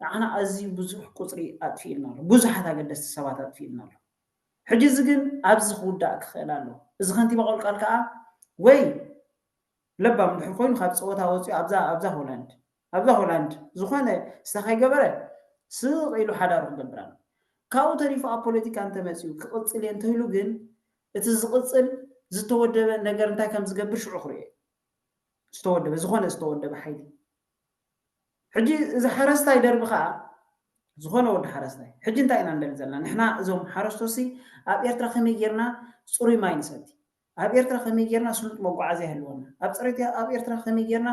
ንዓና ኣዝዩ ብዙሕ ቁፅሪ ኣጥፊእልና ኣሎ። ብዙሓት ኣገደስቲ ሰባት ኣጥፊእልና ኣሎ። ሕጂ እዚ ግን ኣብዚ ክውዳእ ክኽእል ኣለዎ። እዚ ከንቲባ ቆልቃል ከዓ ወይ ለባም እንድሕር ኮይኑ ካብ ፀወታ ወፂኡ ኣብዛ ኣብዛ ሆላንድ ኣብዛ ሆላንድ ዝኾነ ስታ ከይገበረ ስቕ ኢሉ ሓዳሩ ክገብር ኣሎ። ካብኡ ተሪፉ ኣብ ፖለቲካ እንተመፅኡ ክቕፅል እየ እንተኢሉ ግን እቲ ዝቕፅል ዝተወደበ ነገር እንታይ ከም ዝገብር ሽዑ ክርእዮ እዩ። ዝተወደበ ዝኾነ ዝተወደበ ሓይሊ ሕጂ እዚ ሓረስታይ ደርቢ ከዓ ዝኾነ ወዲ ሓረስታይ ሕጂ እንታይ ኢና ንደሊ ዘለና ንሕና እዞም ሓረስቶሲ ኣብ ኤርትራ ከመይ ጌርና ፅሩይ ማይ ንሰቲ ኣብ ኤርትራ ከመይ ጌርና ስሉጥ መጓዓዝያ ይህልወና ኣብ ፅሬት ኣብ ኤርትራ ከመይ ጌርና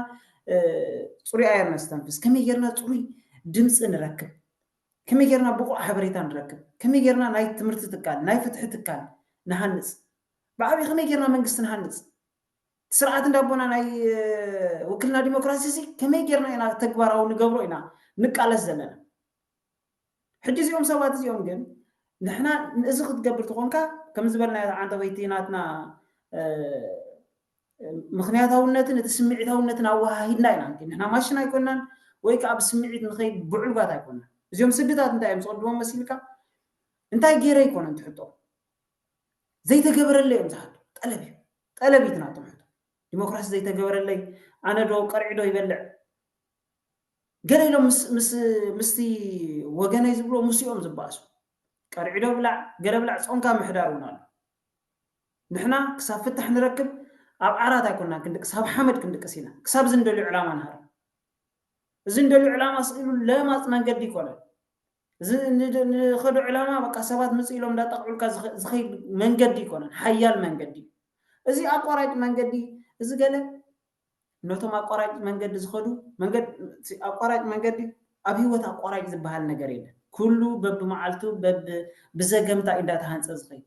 ፅሩይ ኣየር ነስተንፍስ ከመይ ጌርና ፅሩይ ድምፂ ንረክብ ከመይ ጌርና ብቑዕ ሓበሬታ ንረክብ ከመይ ጌርና ናይ ትምህርቲ ትካል ናይ ፍትሒ ትካል ንሃንፅ ብዓብዪ ከመይ ጌርና መንግስቲ ንሃንፅ ስርዓት እንዳቦና ናይ ውክልና ዲሞክራሲ ሲ ከመይ ጌርና ኢና ተግባራዊ ንገብሮ ኢና ንቃለስ ዘለና ሕጂ እዚኦም ሰባት እዚኦም ግን ንሕና እዚ ክትገብር ትኾንካ ከም ዝበልና ዓንተ ወይቲ ናትና ምክንያታውነትን እቲ ስምዒታውነትን ኣወሃሂድና ኢና ንና ማሽን ኣይኮናን ወይ ከዓ ብስምዒት ንኸይድ ብዕልጓት ኣይኮናን እዚኦም ስድታት እንታይ እዮም ዝቐድሞም መሲልካ እንታይ ገይረ ኣይኮነን ትሕቶ ዘይተገበረለይ እዮም ዝሓቱ ጠለብ እዩ ጠለብ እዩ ናቶም ሕቶ ዲሞክራሲ ዘይተገበረለይ ኣነ ዶ ቀርዒ ዶ ይበልዕ ገለ ኢሎም ምስቲ ወገነይ ዝብሎ ምስኦም ዝበኣሱ ቀርዒ ዶ ብላዕ ገለ ብላዕ ፆምካ ምሕዳር እውን ኣሎ ንሕና ክሳብ ፍታሕ ንረክብ ኣብ ዓራት ኣይኮናን ክንድቅስ ኣብ ሓመድ ክንድቅስ ኢና ክሳብ እዚ ንደልዮ ዕላማ ንሃር እዚ ንደልዮ ዕላማ ስኢሉ ለማፅ መንገዲ ይኮነን እዚ ንኸዶ ዕላማ በቃ ሰባት ምፅ ኢሎም እንዳጠቕዑልካ ዝኸይድ መንገዲ ይኮነን ሓያል መንገዲ እዚ ኣቋራጭ መንገዲ እዚ ገለ ነቶም ኣቋራጭ መንገዲ ዝኸዱ ኣቋራጭ መንገዲ ኣብ ህይወት ኣቋራጭ ዝበሃል ነገር የለን። ኩሉ በብመዓልቱ ብዘገምታ እዩ እንዳተሃንፀ ዝኸይድ።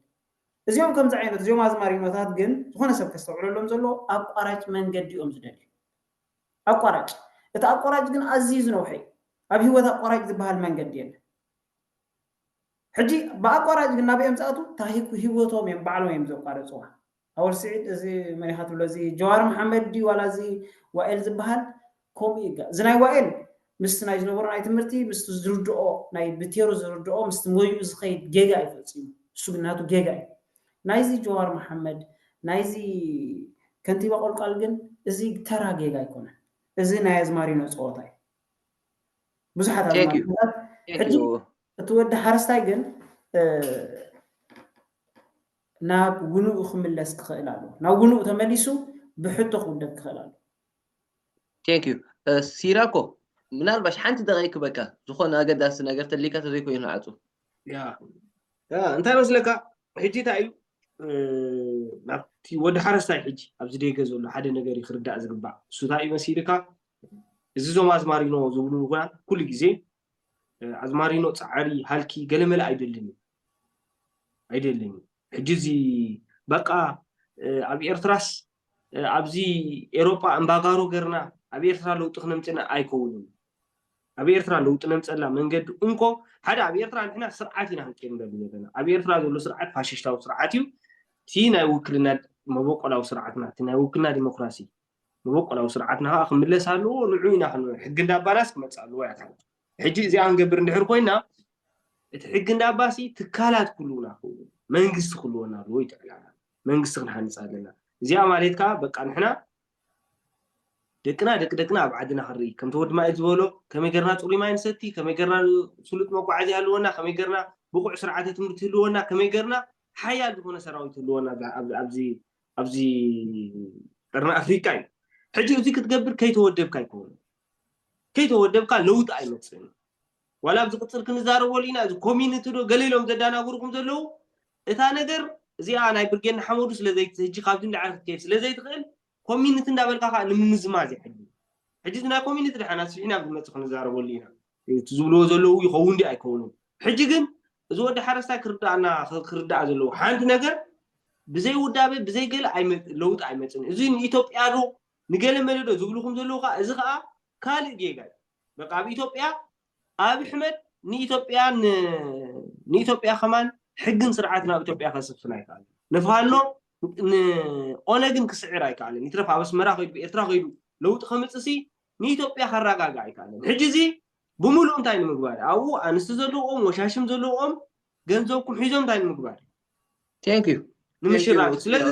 እዚኦም ከምዚ ዓይነት እዚኦም ኣዝማሪኖታት ግን ዝኾነ ሰብ ከስተውዕለሎም ዘለዎ ኣቋራጭ መንገዲ እዮም ዝደልዩ። ኣቋራጭ እቲ ኣቋራጭ ግን ኣዝዩ ዝነውሐ እዩ። ኣብ ህይወት ኣቋራጭ ዝበሃል መንገዲ የለን። ሕጂ ብኣቋራጭ ግን ናበይ እዮም ዝኣትዉ? እታ ህይወቶም እዮም ባዕሎም እዮም ዘቋርፅዋ። ኣወል ስዒድ እዚ መን ኢኻ ትብሎ እዚ ጀዋር መሓመድ ድዩ ዋላ እዚ ዋኤል ዝበሃል ከምኡ ይጋ እዚ ናይ ዋኤል ምስቲ ናይ ዝነበሮ ናይ ትምህርቲ ምስቲ ዝርድኦ ናይ ብቴሩ ዝርድኦ ምስቲ ሞይኡ ዝኸይድ ጌጋ እዩ ፈፂሙ እሱ ግን ናቱ ጌጋ እዩ ናይዚ ጀዋር መሓመድ ናይዚ ከንቲባ ቆልቋል ግን እዚ ተራ ጌጋ ኣይኮነን እዚ ናይ ኣዝማሪኖ ፀወታ እዩ ብዙሓት ኣዝማሪኖታት ሕጂ እቲ ወዲ ሓረስታይ ግን ናብ ውንኡ ክምለስ ክኽእል ኣሎ ናብ ውንኡ ተመሊሱ ብሕቶ ክውደብ ክኽእል ኣሎ ቴንክ ዩ ሲራኮ ምናልባሽ ሓንቲ ደቂቅ ክበካ ዝኾነ ኣገዳሲ ነገር ተሊካ ተዘይኮይኑ ንዓፁ እንታይ መስለካ ሕጂ እንታይ እዩ ናብቲ ወዲ ሓረስታይ ሕጂ ኣብዚ ደገ ዘሎ ሓደ ነገር እዩ ክርዳእ ዝግባእ እሱታ እዩ መሲልካ እዚ ዞም ኣዝማሪኖ ዝብሉ ይኹና ኩሉ ግዜ ኣዝማሪኖ ፃዕሪ ሃልኪ ገለመለ ኣይደልን እዩ ኣይደልን እዩ ሕጂ እዚ በቃ ኣብ ኤርትራስ ኣብዚ ኤሮጳ እምባጋሮ ገርና ኣብ ኤርትራ ለውጢ ክነምፅና ኣይከውንን ኣብ ኤርትራ ለውጢ ነምፀላ መንገዲ እንኮ ሓደ ኣብ ኤርትራ ንሕና ስርዓት ኢና ክንቀይር ንደሊ ዘለና ኣብ ኤርትራ ዘሎ ስርዓት ፋሽሽታዊ ስርዓት እዩ እቲ ናይ ውክልና መበቆላዊ ስርዓትና እቲ ናይ ውክልና ዲሞክራሲ መበቆላዊ ስርዓትና ከዓ ክምለስ ኣለዎ ንዑ ኢና ሕጊ እንዳባናስ ክመፅእ ኣለዎ እያ ሕጂ እዚኣ ክንገብር እንድሕር ኮይና እቲ ሕጊ እንዳባሲ ትካላት ክህልውና ክህሉ መንግስቲ ክህልወና ኣለዎ ይትዕላና መንግስቲ ክንሓንፅ ኣለና። እዚኣ ማለት ከዓ በቃ ንሕና ደቅና ደቂ ደቅና ኣብ ዓድና ክንርኢ ከምቲ ወዲ ማይ ዝበሎ ከመይ ገርና ፅሩይ ማይ ንሰቲ ከመይ ገርና ስሉጥ መጓዓዝያ ህልወና ከመይ ገርና ብቁዕ ስርዓተ ትምህርቲ ህልወና ከመይ ገርና ሓያል ዝኾነ ሰራዊት ህልወና ኣብዚ ኣብዚ ቀርኒ ኣፍሪቃ እዩ። ሕጂ እዚ ክትገብር ከይተወደብካ ኣይኮነ ከይተወደብካ ለውጢ ኣይመፅእን። ዋላ ኣብዚ ቅፅል ክንዛረበሉ ኢና እዚ ኮሚኒቲ ዶ ገለ ኢሎም ዘዳናግሩኩም ዘለዉ እታ ነገር እዚኣ ናይ ብርጌድ ንሓመዱ ስለዘይትህጂ ካብዚ እንዳዓር ክትከይድ ስለዘይትኽእል ኮሚኒቲ እንዳበልካ ከዓ ንምምዝማዝ እዩ ሕጂ ሕጂ እዚ ናይ ኮሚኒቲ ድሓን ኣስፊሕና ኣብዚ መፅእ ክንዛረበሉ ኢና። እቲ ዝብልዎ ዘለዉ ይኸውን ዲ ኣይከውንን። ሕጂ ግን እዚ ወዲ ሓረስታይ ክርዳእና ክርዳእ ዘለዎ ሓንቲ ነገር ብዘይ ውዳበ ብዘይ ገለ ለውጢ ኣይመፅን። እዚ ንኢትዮጵያ ዶ ንገለ መለ ዶ ዝብልኹም ዘለዉ ከዓ እዚ ከዓ ካልእ ጌጋ እዩ። በቃ ኣብ ኢትዮጵያ ኣብ ሕመድ ንኢትዮጵያ ንኢትዮጵያ ከማን ሕግን ስርዓትን ኣብ ኢትዮጵያ ከስፍን ኣይከኣልን። ንፋኖ ንኦነግን ክስዕር ኣይከኣልን። ይትረፍ ኣብ ኣስመራ ከይዱ ብኤርትራ ከይዱ ለውጢ ከምፅእ ሲ ንኢትዮጵያ ከረጋግእ ኣይከኣልን። ሕጂ እዚ ብምሉእ እንታይ ንምግባር ኣብኡ ኣንስቲ ዘለዎም ወሻሽም ዘለዎም ገንዘብኩም ሒዞም እንታይ ንምግባር Thank you. ንምሽራፍ ስለዚ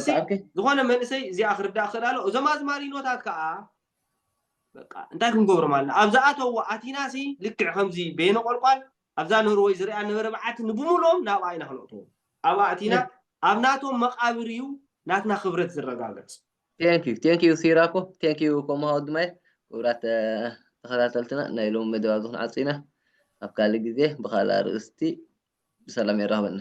ዝኾነ መንእሰይ እዚኣ ክርዳእ ክእል ኣሎ እዞም ኣዝማሪኖታት ከዓ በቃ እንታይ ክንገብሮም ኣለና ኣብ ዝኣተዎ ኣቲናሲ ልክዕ ከምዚ ቤነ ቆልቋል ኣብዛ ኖርወይ ዝርያ ነበረ በዓቲ ንብምሎም ናብኣ ኢና ክነእትዎም ኣብኣ ኣቲና ኣብ ናቶም መቃብር እዩ ናትና ክብረት ዝረጋገፅ Thank you. Thank you ሲራኮ. Thank you ኮሞ ሃውድማይ። ክቡራት ተኸታተልትና ናይ ሎም መደብ ኣብዚ ክንዓጹ ኢና። ኣብ ካልእ ግዜ ብኻልእ ኣርእስቲ ብሰላም የራኽበና።